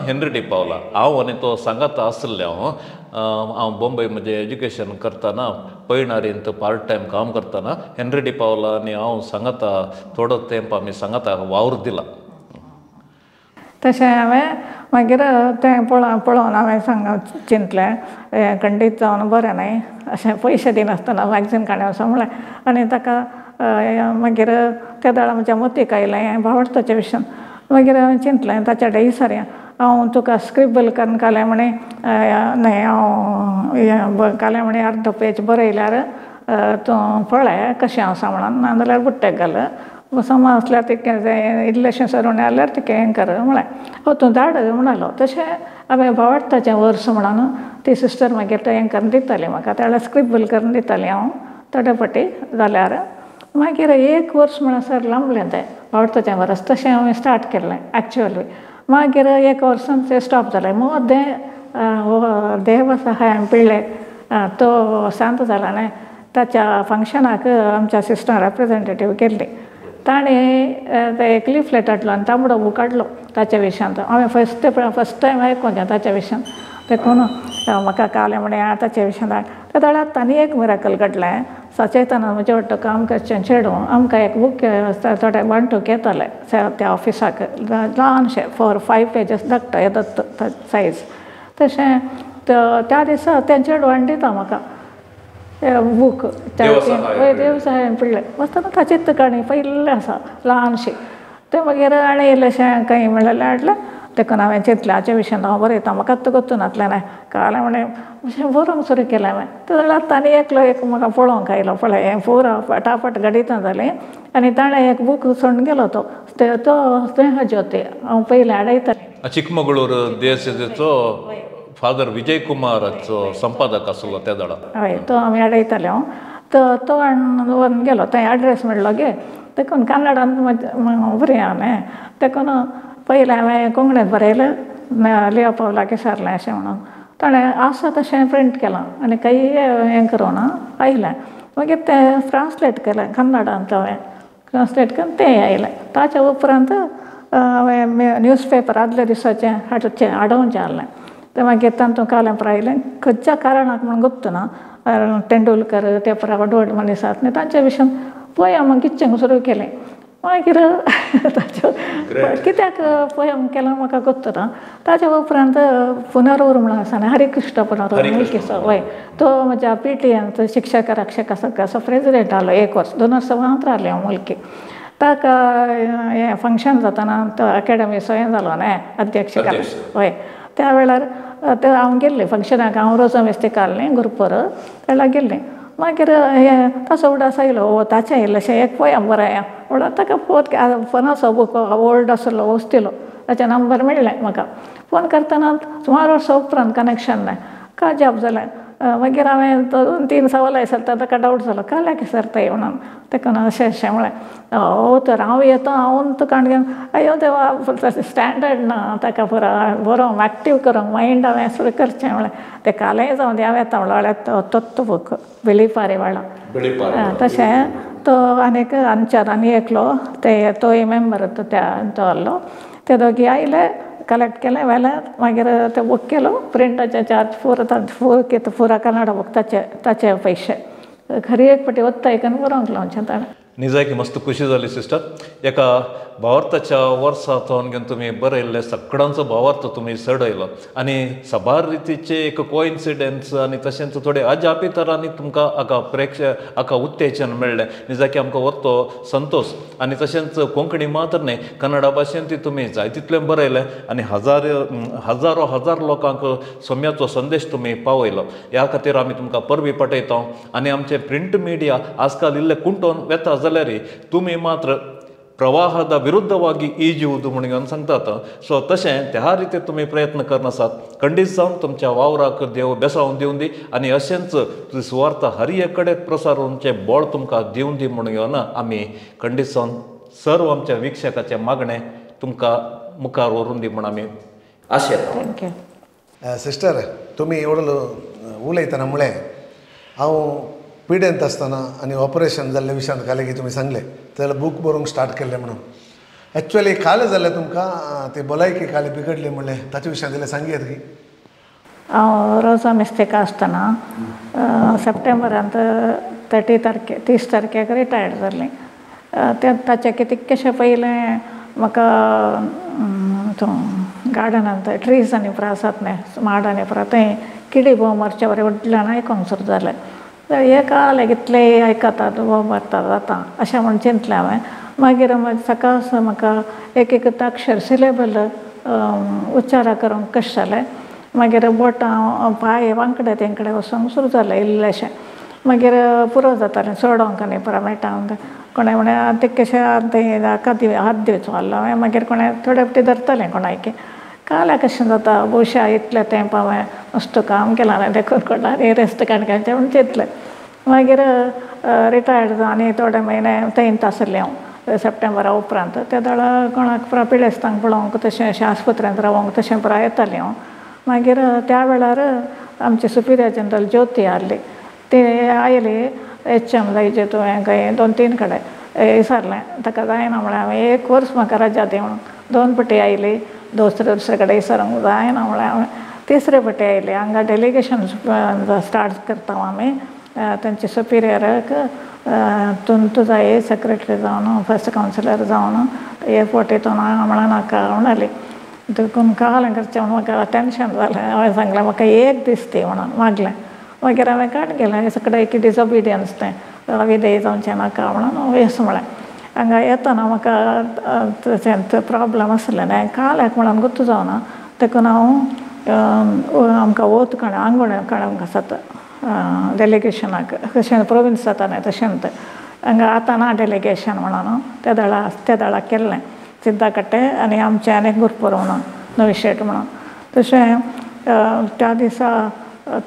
हेनरी डिपावला हांव आनी तो सांगाता आसलें. हांव हांव बॉम्बे म्हजें एज्युकेशन करतना पयणारींत पार्ट टायम काम करतना हेनरी डिपावला आनी हांव सांगाता थोडो तेंप आमी सांगाता वावर दिला. तशें हांवें मागीर तें पळोवन हांवें सांग चिंतलें हें खंडीत जावन बरें न्हय अशें पयशे दिनासतना मॅगझीन काडून वचो म्हळें. आनी ताका मागीर त्या वेळार म्हज्या मतीक आयलें हें भावार्थाचें विशयान. मागीर हांवें चिंतलें ताच्या कडेन विचारया हांव तुका स्क्रिबल करून कालें म्हणे न्हय हांव कालें म्हणे अर्दो पेज बरयल्यार तूं पळय कशें आसा म्हणून, नाजाल्यार बुट्टेक घाल समा आसल्यार तितकें इल्लेशें सरून जाल्यार तितकें हें कर म्हळें हो तूं धाड म्हणालो. तशें हांवें भावार्थाचें वर्स म्हणून ती सिस्टर मागीर तें हें करून दिताली म्हाका, त्या वेळार स्क्रिबल करून दिताली हांव थोडे फावटी जाल्यार. मागीर एक वर्स म्हणसर लांबलें तें भावार्थाचें वर्स, तशें हांवें स्टार्ट केल्लें एक्चुअली. मागीर एक वर्सान तें स्टॉप जालें. मदें देव सहाय पिळ्ळे तो शांत जाला न्हय, ताच्या फंक्शनाक आमच्या सिस्टर रेप्रेजेंटेटीव केल्ली. ताणें ते एक लिफलेट हाडलो आनी तांबडो बूक हाडलो ताच्या विशयांत. हांवें फस्ट टायम आयकोंक ताच्या विशयान, देखून म्हाका कालें म्हळें ताच्या विशयान. त्या वेळार तांणी एक मिराकल घडलें. सचेतना म्हजें वाटो काम करचें चेडूं आमकां एक बूक थोडे वांटूंक येताले त्या ऑफिसाक, ल्हानशें 4-5 पेजीस धाकटो येतात सायज तशें. त्या दिसा तें चेडूं हाडून दिता म्हाका बूक, देवसहाय पिळ्ळे वचतना ताचीच काणी पयिल्लें आसा ल्हानशी. तें मागीर हाणें इल्लेशें खंय म्हणलें हाडलें, देखून हांवें चिंतलें हाच्या विशयान हांव बरयता, म्हाका आतां गोत्तू नातलें न्हय. कालें म्हणलें अशें बरोवंक सुरू केलें हांवें. ते जाल्यार आनी एकलो एक म्हाका पळोवंक आयलो, पळय हें पुरो फटाफट घडिता जालें. आनी ताणें एक बूक सोडून गेलो तो तो स्नेहज्योती हांव पयलें हाडयतालें. चिकमगळूर देशेचो फादर विजय कुमाराचो संपादक आसलो त्या वेळार. हय, तो आमी हाडयताले हांव. तो तो व्हरून गेलो, थंय एड्रेस मेळ्ळो गे. देखून कन्नडान बरें आहा न्हय, देखून पयलें हांवें कोंकणींत बरयलें, लियो पावलाक विचारलें अशें म्हणून. ताणें आसा तशें प्रिंट केलां आनी कांय हें करूं ना आयलें. मागीर तें ट्रांसलेट केलें कन्नडांत, हांवें ट्रांसलेट करून तें आयलें. ताच्या उपरांत हांवें न्यूज पेपर आदल्या दिसाचें हाडचें हाडोवचें आहलें. तें मागीर तातूंत कालें आयलें. खंयच्या कारणाक म्हूण गोत्तू ना, तेंडुलकर ते परा व्हड व्हड मनीस आसात न्ही तांच्या विशयान पोयम कितचें सुरू केलें. मागीर ताच्यो कित्याक पोयम केलां म्हाका गोत्तू ना. ताच्या उपरांत पुनर्वर म्हणून आसा न्ही, हरिकृष्ण पुनर्वर मुल्कीचो, हय, तो म्हज्या पी टी एन शिक्षक रक्षक संघाचो प्रेजिडेंट आहलो एक वर्स, 2 वर्सां मात्र आहलें हांव मुल्की. ताका हें फंक्शन जाताना तो अकॅडमीचो हें जालो न्हय अध्यक्ष, हय, त्या वेळार ते हांव गेल्लें फंक्शनाक. हांव रोजा मिस्तीक आहलें ग्रुपर, त्या वेळार गेल्लें. मागीर हें ताचो उडास आयलो, हो ताचें इल्लेशें एक पोयम बरया म्हणून ताका फोन, फोनाचो बूक ओल्ड आसलो वस्तिलो, ताचें नंबर मेळ्ळें म्हाका. फोन करतना सुमार वर्सां उपरांत कनेक्शन ना काजाप जालें. मागीर हांवें 2-3 सवाल विचारता, ताका डावट जालो काल्याक विचारताय म्हणून. देखून अशें अशें म्हळें, हो तर हांव येता हांव तुका घेवन अयो देवा स्टँडर्ड ना ताका पुरो बरोवंक एक्टीव करूंक मायंड हांवें सुरू करचें म्हळें. तें कालेंय जावं दी हांव येता म्हणल्यार तो तत्व बूक बिळीपारी वाळा. तशें तो आनीक आमच्यान आनी एकलो ते तोय मेंबर त्या तो आहलो, ते दोगी आयले कलेक्ट केलें व्हेलें. मागीर तें बूक केलो, प्रिंटाचे चार्ज पुरो पुरो कितें पुरा कन्नडा बूक ताचे ताचे पयशे खरी एक फावटी वत्ताय करून बरोवंक लावचें ताणें. निजायकी मस्त खुशी जाली सिस्टर, एका भावार्थाच्या वर्सा थोन घेवन तुमी बरयल्लें सगळ्यांचो भावार्थ तुमी चडयलो आनी साबार रितीचे एक कोइन्सिडन्स आनी तशेंच थोडे अजापी तरांनी तुमकां हाका प्रेक्षक हाका उत्तेजन मेळ्ळें. निजाकी आमकां व्हरतो संतोश. आनी तशेंच कोंकणी मात्र न्हय, कन्नडा भाशेन ती तुमी जाय तितलें बरयलें आनी हजारो हजार लोकांक सोम्याचो संदेश तुमी पावयलो. ह्या खातीर आमी तुमकां परबी पाठयता. आनी आमचे प्रिंट मिडिया आजकाल इल्ले कुंटोन वेता जाल्यार तुमी मात्र प्रवाहादा विरुद्धवागी ಈಜುವುದು म्हणून सांगतात. सो तशें त्या रितीन तुमी प्रयत्न करनासात. खंडीत जावन तुमच्या वावराक देव बेसावन दिवन दी आनी अशेंच सुवार्थ हर एक कडेन प्रसार बळ तुमकां दिवन दी म्हणून आमी खंडीत जावन सर्व आमच्या वीक्षकाचें मागणें तुमकां मुखार व्हरून दी म्हूण आमी आशेता. Thank you. Sister, तुमी एवढो उलयतना म्हळें हांव पिडेंत आसतना आनी ऑपरेशन जाल्ल्या विशयान कालेगी तुमी सांगलें जाल्यार बूक बरोवंक स्टार्ट केल्लें म्हणून. एक्चुअली कालें जालें तुमकां ती भलायकी कालें बिगडली म्हणलें ताच्या विशयान जाल्यार सांगयात की. हांव रोजा मिस्तेका आसतना सप्टेंबरांत 30 तारखेक रिटायर्ड जालें. ते ताच्या कितकेशें पयलें म्हाका गार्डनांत ट्रीज आनी पुरो आसात न्हय माड आनी पुरो थंय किडी बोव मारच्या बरें व्हडल्यान आयकोंक सुरू जालें. हे काल कितले आयकतात बोव मारतात आतां अशें म्हूण चिंतलें हांवें. मागीर सकाळ म्हाका एक एक अक्षर सिलेबल उच्चार करूंक कशें जालें. मागीर बोटां पांय वांकडे तेंकडे वचोंक सुरू जालें इल्लेशें. मागीर पुरो जातालें चोडोंक न्ही पुरो मेळटा कोणें म्हळ्यार ते कशें तें हाका हात दिवचो आहलो हांवें मागीर कोणें थोडे फावटी धरतालें कोणायकी काल्याक कशें जाता भोवशा इतलें तेंप हांवें मस्त काम केलां न्ही देखून कोणाक रेस्ट काडपाचें म्हूण चिंतलें. मागीर रिटायर्ड जावन आनी थोडे म्हयने थंयच आसलें हांव सप्टेंबरा उपरांत त्या वेळा कोणाक पुरा पिडेस्तांक पळोवंक तशें अशें आस्पत्र्यांत रावोंक तशें पुरा येतालें हांव. मागीर त्या वेळार आमची सुपिरियर जनरल ज्योती आहली ती आयली एच एम जायचे तुवें खंय 2-3 कडेन विचारलें ताका जायना म्हळें हांवें एक वर्स म्हाका रजा दी म्हणून. 2 फावटी आयली दुसरे दुसरे कडेन विचारूंक जायना म्हळें हांवें. तिसरे फावटी आयली हांगा डेलिगेशन स्टार्ट करता आमी तांचे सुपिरियराक तूं तुजा सेक्रेटरी जावन फर्स्ट कावन्सिलर जावन एअरपोर्ट हितून म्हणा नाका म्हणाली. देखून काल करचें म्हणून म्हाका टेंशन जालें. हांवें सांगलें म्हाका एक दीस दी म्हणून मागलें. मागीर हांवें काड गेलें सगळें एक डिसओबिडियन्स तें विधेय जावचें नाका म्हणून येस म्हळें. हांगा येतना म्हाका तशें प्रोब्लम आसलें न्ही काल्याक म्हणून गुत्त जावना देखून हांव आमकां वत काड आंगवण काडूंक आसात डेलिगेशनाक कशें प्रोविन्स जाता न्ही तशें तें हांगा आतां ना डेलिगेशन म्हणून त्या दळा त्या दळा केल्लें सिद्धाकट्टे आनी आमचें आनी गुरपूर म्हणून नवी शेट म्हणून तशें त्या दिसा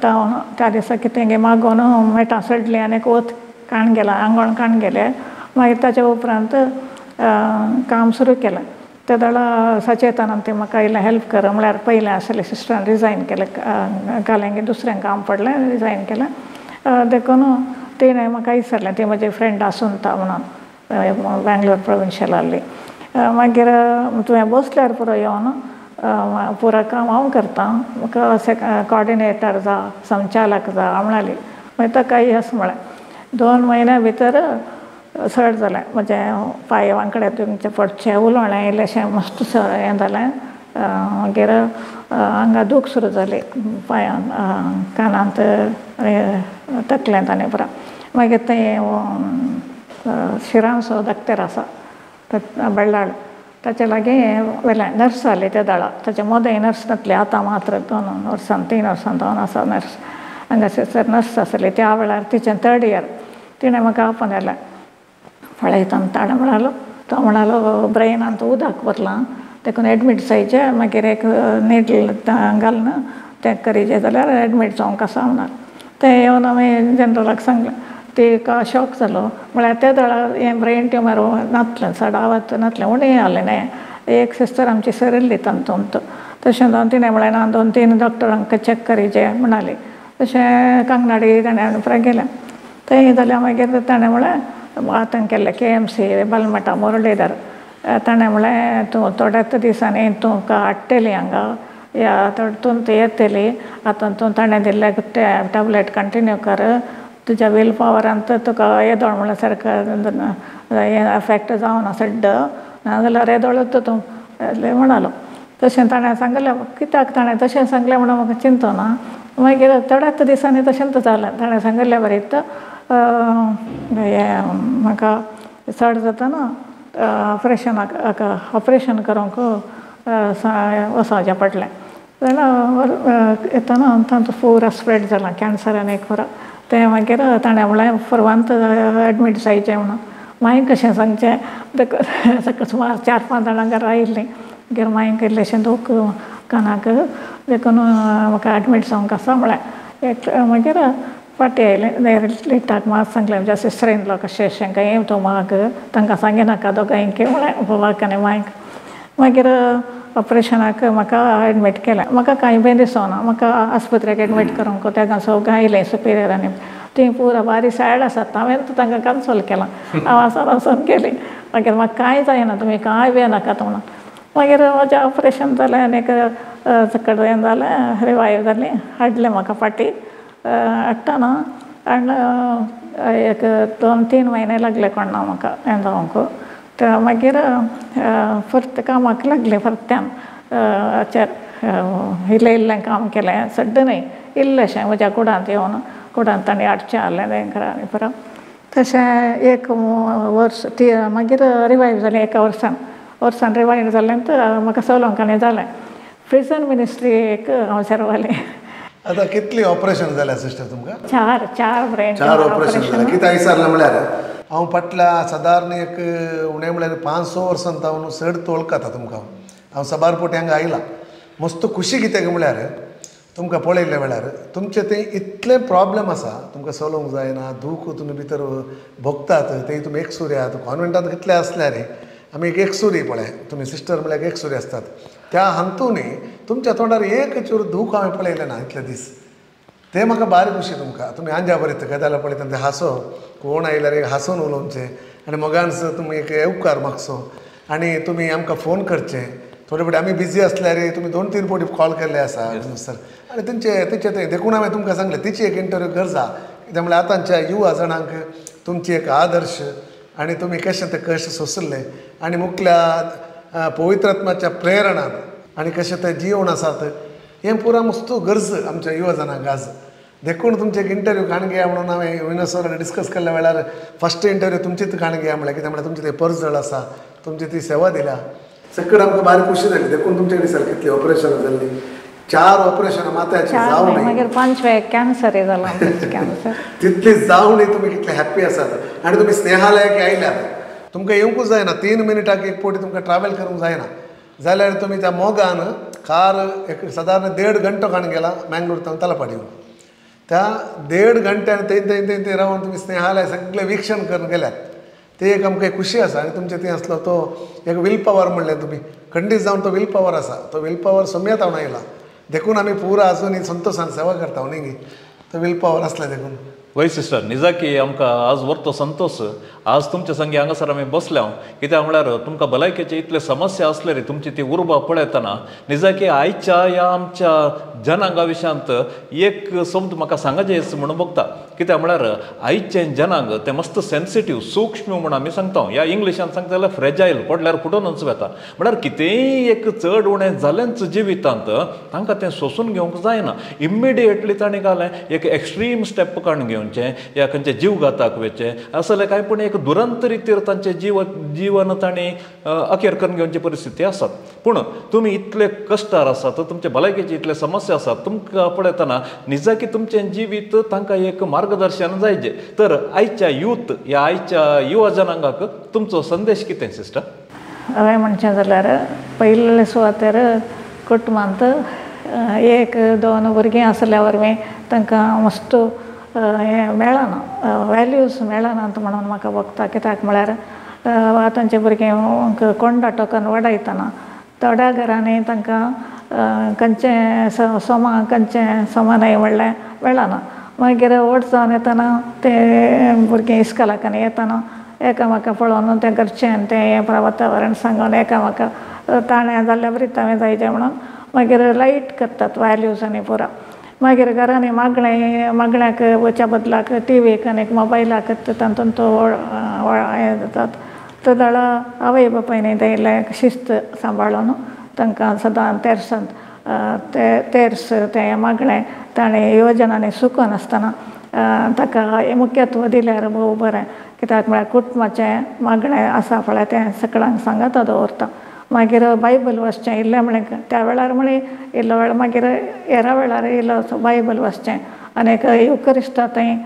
त्या दिसा कितें गे मागून मेटां सडलीं आनी वत काण गेलां आंगवण काण गेलें. मागीर ताच्या उपरांत काम सुरू केलें. त्या वेळा सचेतनान ती म्हाका इल्लें हेल्प कर म्हळ्यार पयलें आसलें सिस्टरान रिजायन केलें कालें दुसरें काम पडलें रिजायन केलें देखून तिणें म्हाका विचारलें ती म्हजी फ्रेंड आसून म्हणून बेंगलोर प्रोविन्शियल आहली. मागीर तुवें बसल्यार पुरो येवन पुरो काम हांव करतां म्हाका कॉर्डिनेटर जा संचालक जा म्हणाली. मागीर ताका येस म्हळें. 2 म्हयन्या भितर चड जालें म्हजें पांय वांकडे तुमचें पडचें उलोवणें इल्लेंशें मस्त हें जालें. मागीर हांगा दूख सुरू जाली पांयान कानांत आनी तकलेंत आनी पुरा. मागीर थंय शिरांसो दाक्तेर आसा बेळ्ळाळ ताचे लागीं व्हेलें. नर्स आहली त्या दळा ताच्या मोदें नर्स नासली आतां मात्र 2 वर्सां 3 वर्सां जावन आसा नर्स हांगासर नर्स आसली त्या वेळार तिचें 3rd year तिणें म्हाका आपोवन व्हेलें. पळयता ताणें म्हणालो तो म्हणालो ब्रेनांत उदक भरलां देखून एडमीट जायचें मागीर एक निडल घालून तें करीचें जाल्यार एडमीट जावंक आसा म्हणाल. तें येवन हांवें जनरलाक सांगलें तिका शॉक जालो म्हळ्यार त्या वेळार हें ब्रेन ट्युमर नासलें चडावत नासलें उणें आहलें न्ही एक सिस्टर आमची सरिल्ली तातूंत तशें जावन तिणें म्हळें ना 2-3 डॉक्टरांक चॅक करीचें म्हणाली. तशें कांगनाडी ताणें पुराय गेलें थंय जाल्यार मागीर ताणें म्हळें आतां केल्लें KMC Balmatta Muralidhar ताणें म्हळें तूं थोड्याच दिसांनी तुका हाडटली हांगा या तूं येतली आतां तूं ताणें दिल्ले टॅबलेट कंटिन्यू कर तुज्या will पावरान तुका येदोळ म्हणल्यार सारकें हें एफेक्ट जावना सड्ड नाजाल्यार येदोळूच तूं म्हणालो. तशें ताणें सांगलें कित्याक ताणें तशें सांगलें म्हणून म्हाका चिंतना. मागीर थोड्याच दिसांनी तशेंच जालें ताणें सांगिल्ले बरीच हें म्हाका चड जातना ऑपरेशनाक ऑपरेशन करूंक वचपाचें पडलें. जाल्यार येतना तांचो पुरा स्प्रेड जाला कॅन्सर आनी एक पुरो तें मागीर ताणें म्हणलें फोरवांत एडमीट जायचें म्हणून. मागीर कशें सांगचें देखून सुमार 4-5 जाणां घरा आयिल्लीं मागीर मांयक इल्लेंशें दूख कानाक देखून म्हाका एडमीट जावंक आसा म्हळें. एक मागीर फाटीं आयलें लिटाक मात सांगलें म्हज्या सिस्टर इन लॉ कशें अशें कांय तूं माग तांकां सांगिनाका दोगांयकी म्हळें घोवाक आनी मांयक. मागीर ऑपरेशनाक म्हाका एडमीट केलें. म्हाका कांय बी दिसना म्हाका आस्पत्र्याक एडमीट करूंक तेका सगळीं आयलें सुपिरियर आनी तीं पुरा बारीक सॅड आसात हांवें तांकां कन्सोल केलां हांव आसा वचोन गेलीं. मागीर म्हाका कांय जायना तुमी कांय बी नाकात म्हणून. मागीर म्हजें ऑपरेशन जालें आनी सकयल हें जालें रिवायव जालें हाडलें म्हाका फाटीं हाडटना आनी एक 2-3 म्हयने लागले कोण्णा म्हाका हें जावंक. ते मागीर परत कामाक लागलें परत्यान इल्लें इल्लें काम केलें सड्ड न्हय इल्लेंशें म्हज्या कुडांत येवन कुडांत ताणें हाडचें आहलें तेंकां आनी परत तशें 1 वर्स ती मागीर रिवायव जालें 1 वर्सान वर्सान रिवायव जालें तर म्हाका चलोवंक आनी जालें. प्रिजन मिनिस्ट्री एक हांव सर्वालें. आतां कितली ऑपरेशन जाल्या सिस्टर तुमकां? चार चार ब्रेन चार ऑपरेशन जालें. कितें विचारलें म्हळ्यार हांव फाटल्या सादारण एक उणें म्हळ्यार 5-6 वर्सां हांव चड वळखता तुमकां. हांव सबार पोटी हांगा आयला. मस्त खुशी कित्याक म्हळ्यार तुमकां पळयल्ले वेळार तुमचें तें इतलें प्रॉब्लम आसा, तुमकां चलोवंक जायना, दूख तुमी भितर भोगतात, ते तुमी एकसुरी आहात. कॉन्वेंटांत कितले आसल्यार आमी एक एकसुरी पळय, तुमी सिस्टर म्हळ्यार एकसुरी आसतात. त्या हातूंत तुमच्या तोंडार एक चूर दूख हांवें पळयलें ना इतले दीस. तें म्हाका बारी खुशी तुमकां. तुमी आंज्या बरयता गजाल पळयता तें हांसो, कोण आयल्यार एक हांसून उलोवचें आनी मोगान तुमी एक येवकार मागचो आनी तुमी आमकां फोन करचें. थोडे फावटी आमी बिजी आसल्यार तुमी 2-3 फावटी कॉल केल्ले आसा सर. आनी तुमचें तिचें तें देखून हांवें तुमकां सांगलें तिची एक इंटरव्यू गरजा. कित्याक म्हळ्यार आतांच्या युवा जाणांक तुमची एक आदर्श आनी तुमी कशें तें कश्ट सोंसले आनी मुखल्या पवित्रात्माच्या प्रेरणान आनी कशें तें जिवन आसात हें पुरा मस्त गरज आमच्या युवा जाणांक आज. देखून तुमचे एक इंटरव्यू काण घेया म्हणून हांवें विनोद सर डिस्कस केल्ल्या वेळार फस्ट इंटरव्यू तुमचीच काण घेया म्हळ्यार कित्याक म्हळ्यार तुमचें तें परजळ आसा, तुमची ती सेवा दिल्या, सगळं आमकां बारीक खुशी जाली. देखून तुमचे कडेन सर कितली ऑपरेशनां जाल्लीं, 4 ऑपरेशनां माथ्याची जावं मागीर 5 कॅन्सर जाला कॅन्सर तितली जावं तुमी कितले हॅप्पी आसात. आनी तुमी स्नेहालयाक आयल्यात, तुमकां येवंकूच जायना, 3 मिनटाक एक फावटी तुमकां ट्रॅवल करूंक जायना जाल्यार तुमी त्या मोगान कार एक सादारण 1.5 घंटो काण गेला मँगलोर तावन तलापाडी येवन. त्या 1.5 घंट्यान थंय थंय थंय थंय रावन तुमी स्नेहालय सगळें विक्षण करून गेल्यात. ते एक आमकां खुशी आसा. आनी तुमचें थंय आसलो तो एक will power म्हणलें तुमी खंडीत जावन तो will power आसा, तो will power सोम्यात हांव आयला. देखून आमी पुरा आजून संतोशान सेवा करता न्ही गी, तो will power आसला देखून. वय सिस्टर, निजाकी आमकां आज व्हरतो संतोश आज तुमच्या संगी हांगासर आमी बसल्या. कित्याक म्हळ्यार तुमकां भलायकेचे इतले समस्या आसले रे तुमची ती उर्बा पळयतना निजाकी आयच्या ह्या आमच्या जनांगा विशयांत एक शब्द म्हाका सांगाचें म्हणून बघता. कित्याक म्हळ्यार आयचें जनांग तें मस्त सेन्सिटीव सूक्ष्म म्हूण आमी सांगता. ह्या इंग्लिशान सांगता जाल्यार फ्रेजायल, पडल्यार फुटोनच वता. म्हळ्यार कितेंय एक चड उणें जालेंच जिवितांत तांकां तें सोंसून घेवंक जायना. इमिडिएटली ताणें घालें एक एक्स्ट्रीम स्टेप काडून घेवचें या खंयचे जीवघाताक वचचें असलें कांय पूण एक दुरंत रितीर तांचें जीवन तांणी अखेर करून घेवची परिस्थिती आसात. पूण तुमी इतले कश्टार आसात, तुमचे भलायकेची इतले समस्या आसात, तुमकां पळयतना निजाकी तुमचें जिवीत तांकां एक मार्गदर्शन जायजें. तर आयच्या यूथ ह्या आयच्या युवा जनांगाक तुमचो संदेश कितें सिस्टर? हांवें म्हणचें जाल्यार पयले सुवातेर कुटुंबांत 1-2 भुरगीं आसल्या वरवीं तांकां मस्त हें मेळना, वॅल्यूज मेळनात म्हणून म्हाका भोगता. कित्याक म्हळ्यार आतांचे भुरगीं कोंडा टोकन वाडयतना थोड्या घरांनी तांकां खंयचें सोमा खंयचें सोमा न्हय म्हणलें मेळना. मागीर व्हड जावन येतना ते भुरगीं इस्कोलाक येतना एकामेका पळोवन तें घरचें आनी तें हें वातावरण सांगून एकामेका ताणें जाल्ल्या बरी हांवें जायचें म्हणून मागीर लायट करतात वॅल्यूज आनी पुरा. मागीर घरांनी मागणें मागण्याक वचच्या बदलाक टिवीक आनी मोबायलाक तातूंत तो हें जातात. तेदळा आवय बापायनी तें इल्लें शिस्त सांबाळून तांकां सदां तेर्सांत ते तेर्स तें मागणें ताणें योजनांनी चुकनासतना ताका मुख्यत्व दिल्यार भोव बरें. कित्याक म्हळ्यार कुटुंबाचें मागणें आसा पळय तें सगळ्यांक सांगाता दवरता. मागीर बायबल वाचचें इल्लें म्हळें त्या वेळार म्हळें इल्लो वेळ मागीर हेरा वेळार इल्लो बायबल वाचचें आनी युक्रिस्ता थंय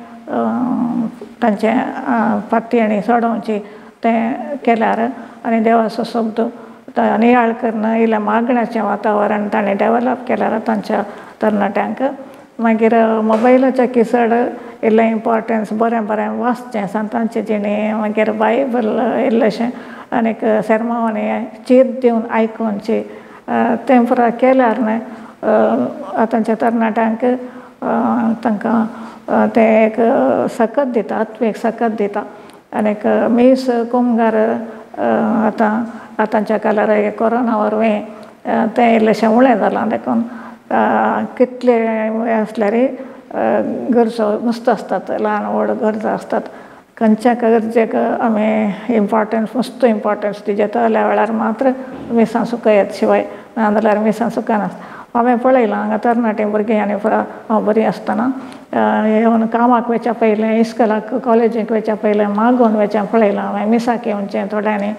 तांचें पातयेणी चडोवची तें केल्यार आनी देवाचो शब्द नियाळ करून इल्लें मागण्याचें वातावरण ताणें डेवलप केल्यार तांच्या तरणाट्यांक. मागीर मोबायलाच्या किसड इल्लें इम्पोर्टन्स बरें बरें वाचचें सांतांचें जिणें, मागीर बायबल इल्लेशें आनीक सेर्मांवांनी चीत दिवन आयकुची तें पुरा केल्यार न्हय आतांच्या तरणाट्यांक तांकां तें एक सकत दिता, आत्मीक सकत दिता. आनीक मीस कुमगार आतां आतांच्या काळार कोरोना वरवीं तें इल्लेशें उणें जालां. देखून कितले आसल्यार गरजो मस्त आसतात, ल्हान व्हड गरजो आसतात. खंयच्या गरजेक आमी इम्पोर्टन्स मस्त इम्पोर्टन्स दिवचें त्या वेळार मात्र मिसां सुकयत शिवाय ना जाल्यार मिसां सुकनासता. हांवें पळयलां हांगा तरणाटीं भुरगीं आनी पुरा हांव बरीं आसतना येवन कामाक वचच्या पयलें, इस्कोलाक कॉलेजीक वचच्या पयलें मागून वचचें पळयलां हांवें. मिसाक येवचें थोड्यांनी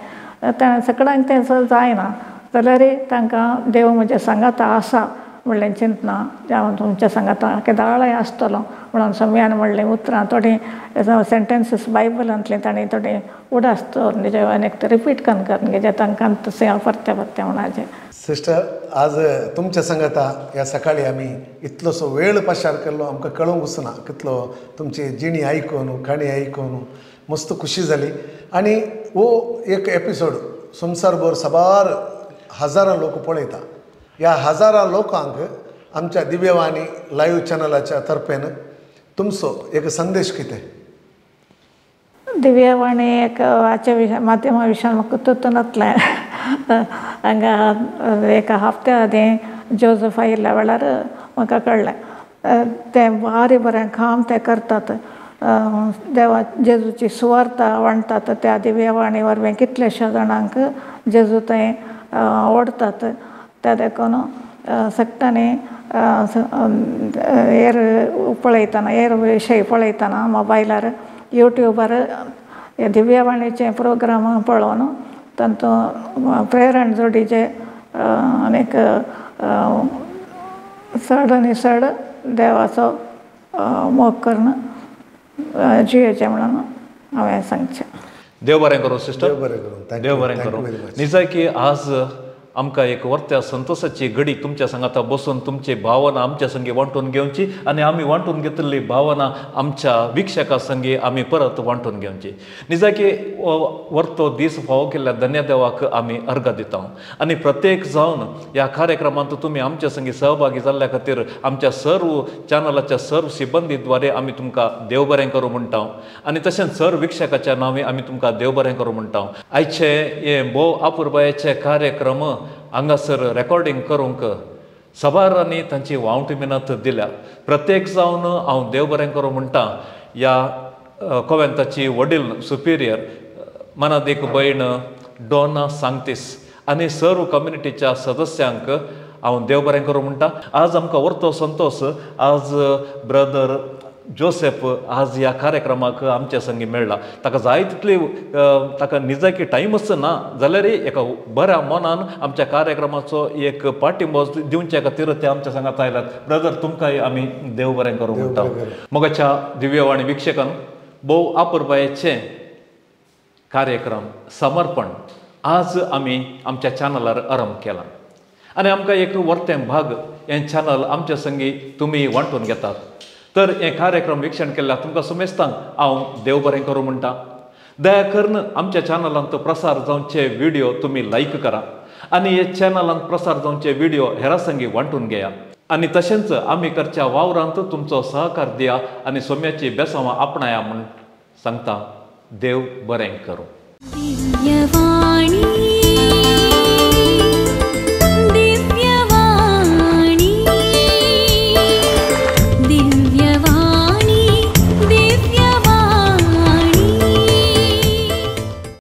तें सगळ्यांक तें जायना जाल्यार तांकां देव म्हजें सांगाता आसा म्हणलें चिंतना हांव तुमच्या सांगाता केदाळाय आसतलो म्हणून सोम्यान म्हणलें उतरां थोडीं सेंटेन्सीस बायबलांतलीं ताणें थोडीं उडास दवरून आनी रिपीट कन्न करून जे तांकां तशें परतें परतें म्हणाचें. सिस्टर, आज तुमच्या सांगाता ह्या सकाळी आमी इतलोसो वेळ पाशार केल्लो आमकां कळोवंक वचना कितलो तुमची जिणी आयकून काणी आयकून मस्त खुशी जाली. आनी हो एक एपिसोड संवसारभर साबार हजारां लोक पळयता. ह्या हजारां लोकांक आमच्या दिव्यवाणी लायव्ह चॅनलाच्या तर्फेन तुमचो एक संदेश कितें? दिव्यवाणी एक हाच्या विशय माध्यमा विशयान म्हाका तुतूनातलें. हांगा एका हप्त्या आदीं जोजफ आयिल्ल्या वेळार म्हाका कळ्ळें तें बारी बरें काम ते करतात. देवा जेजूची सुवार्ता वांट्टात त्या दिव्यवाणी वरवीं कितलेश्या जाणांक जेजू थंय ओडटात. त्या देखून सगळ्यांनी हेर पळयतना हेर विशय पळयतना मोबायलार युट्यूबार दिव्यवाणीचे प्रोग्राम पळोवन तांतूं प्रेरण जोडीचे आनीक चड आनी चड देवाचो मोग करून जियेचें म्हणून हांवें सांगचें. देव बरें करूं सिस्टर. देव बरें करूं. देव बरें करूं. निजायकी आज आमकां एक वर्त्या संतोशाची घडी तुमच्या सांगाता बसून तुमची भावना आमच्या संगी वांटून घेवची आनी आमी वांटून घेतिल्ली भावना आमच्या विक्षका संगी आमी परत वांटून घेवची. निजाकी वर्तो दीस फावो केल्ल्या धन्यदेवाक आमी अर्घ दिता आनी प्रत्येक जावन ह्या कार्यक्रमांत तुमी आमच्या संगी सहभागी जाल्ल्या खातीर आमच्या सर्व चॅनलाच्या सर्व सिब्बंदी द्वारे आमी तुमकां देव बरें करूं म्हणटा आनी तशेंच सर्व विक्षकाच्या नांवे आमी तुमकां देव बरें करूं म्हणटा. आयचे हे भोव आपुरबायेचे कार्यक्रम हांगासर रेकॉर्डिंग करूंक साबारांनी तांची वावटी मिनत दिल्या. प्रत्येक जावन हांव देव बरें करूं म्हणटा ह्या कोवेंताची वडील सुपिरियर मनादीक भयण डोना सांगतीस आनी सर्व कम्युनिटीच्या सदस्यांक हांव देव बरें करूं म्हणटा. आज आमकां वर्तो संतोश आज ब्रदर जोसेफ आज ह्या कार्यक्रमाक आमच्या संगी मेळ्ळा. ताका जाय तितली ताका निजाकी टायमच ना जाल्यार एका बऱ्या मनान आमच्या कार्यक्रमाचो एक पाठिंबो दिवचे खातीर ते आमच्या सांगात आयल्यात. ब्रदर तुमकांय आमी देव बरें करूं म्हणटा. मोगाच्या दिव्यवाणी विक्षकान भोव आपुरबायेचे कार्यक्रम समर्पण आज आमी आमच्या चॅनलार आरंभ केला आनी आमकां एक वर्तें भाग हें चॅनल आमच्या संगी तुमी वांटून घेतात. तर हे कार्यक्रम विक्षण केल्ल्या तुमकां सुमेस्तांक हांव देव बरें करूं म्हणटा. दया करून आमच्या चॅनलांत प्रसार जावचे व्हिडियो तुमी लायक करा आनी हे चॅनलांत प्रसार जावचे व्हिडियो हेरां संगी वांटून घेया आनी तशेंच आमी करच्या वावरांत तुमचो सहकार दिया आनी सोम्याची बेसांवां आपणाया म्हूण सांगता. देव बरें करूं.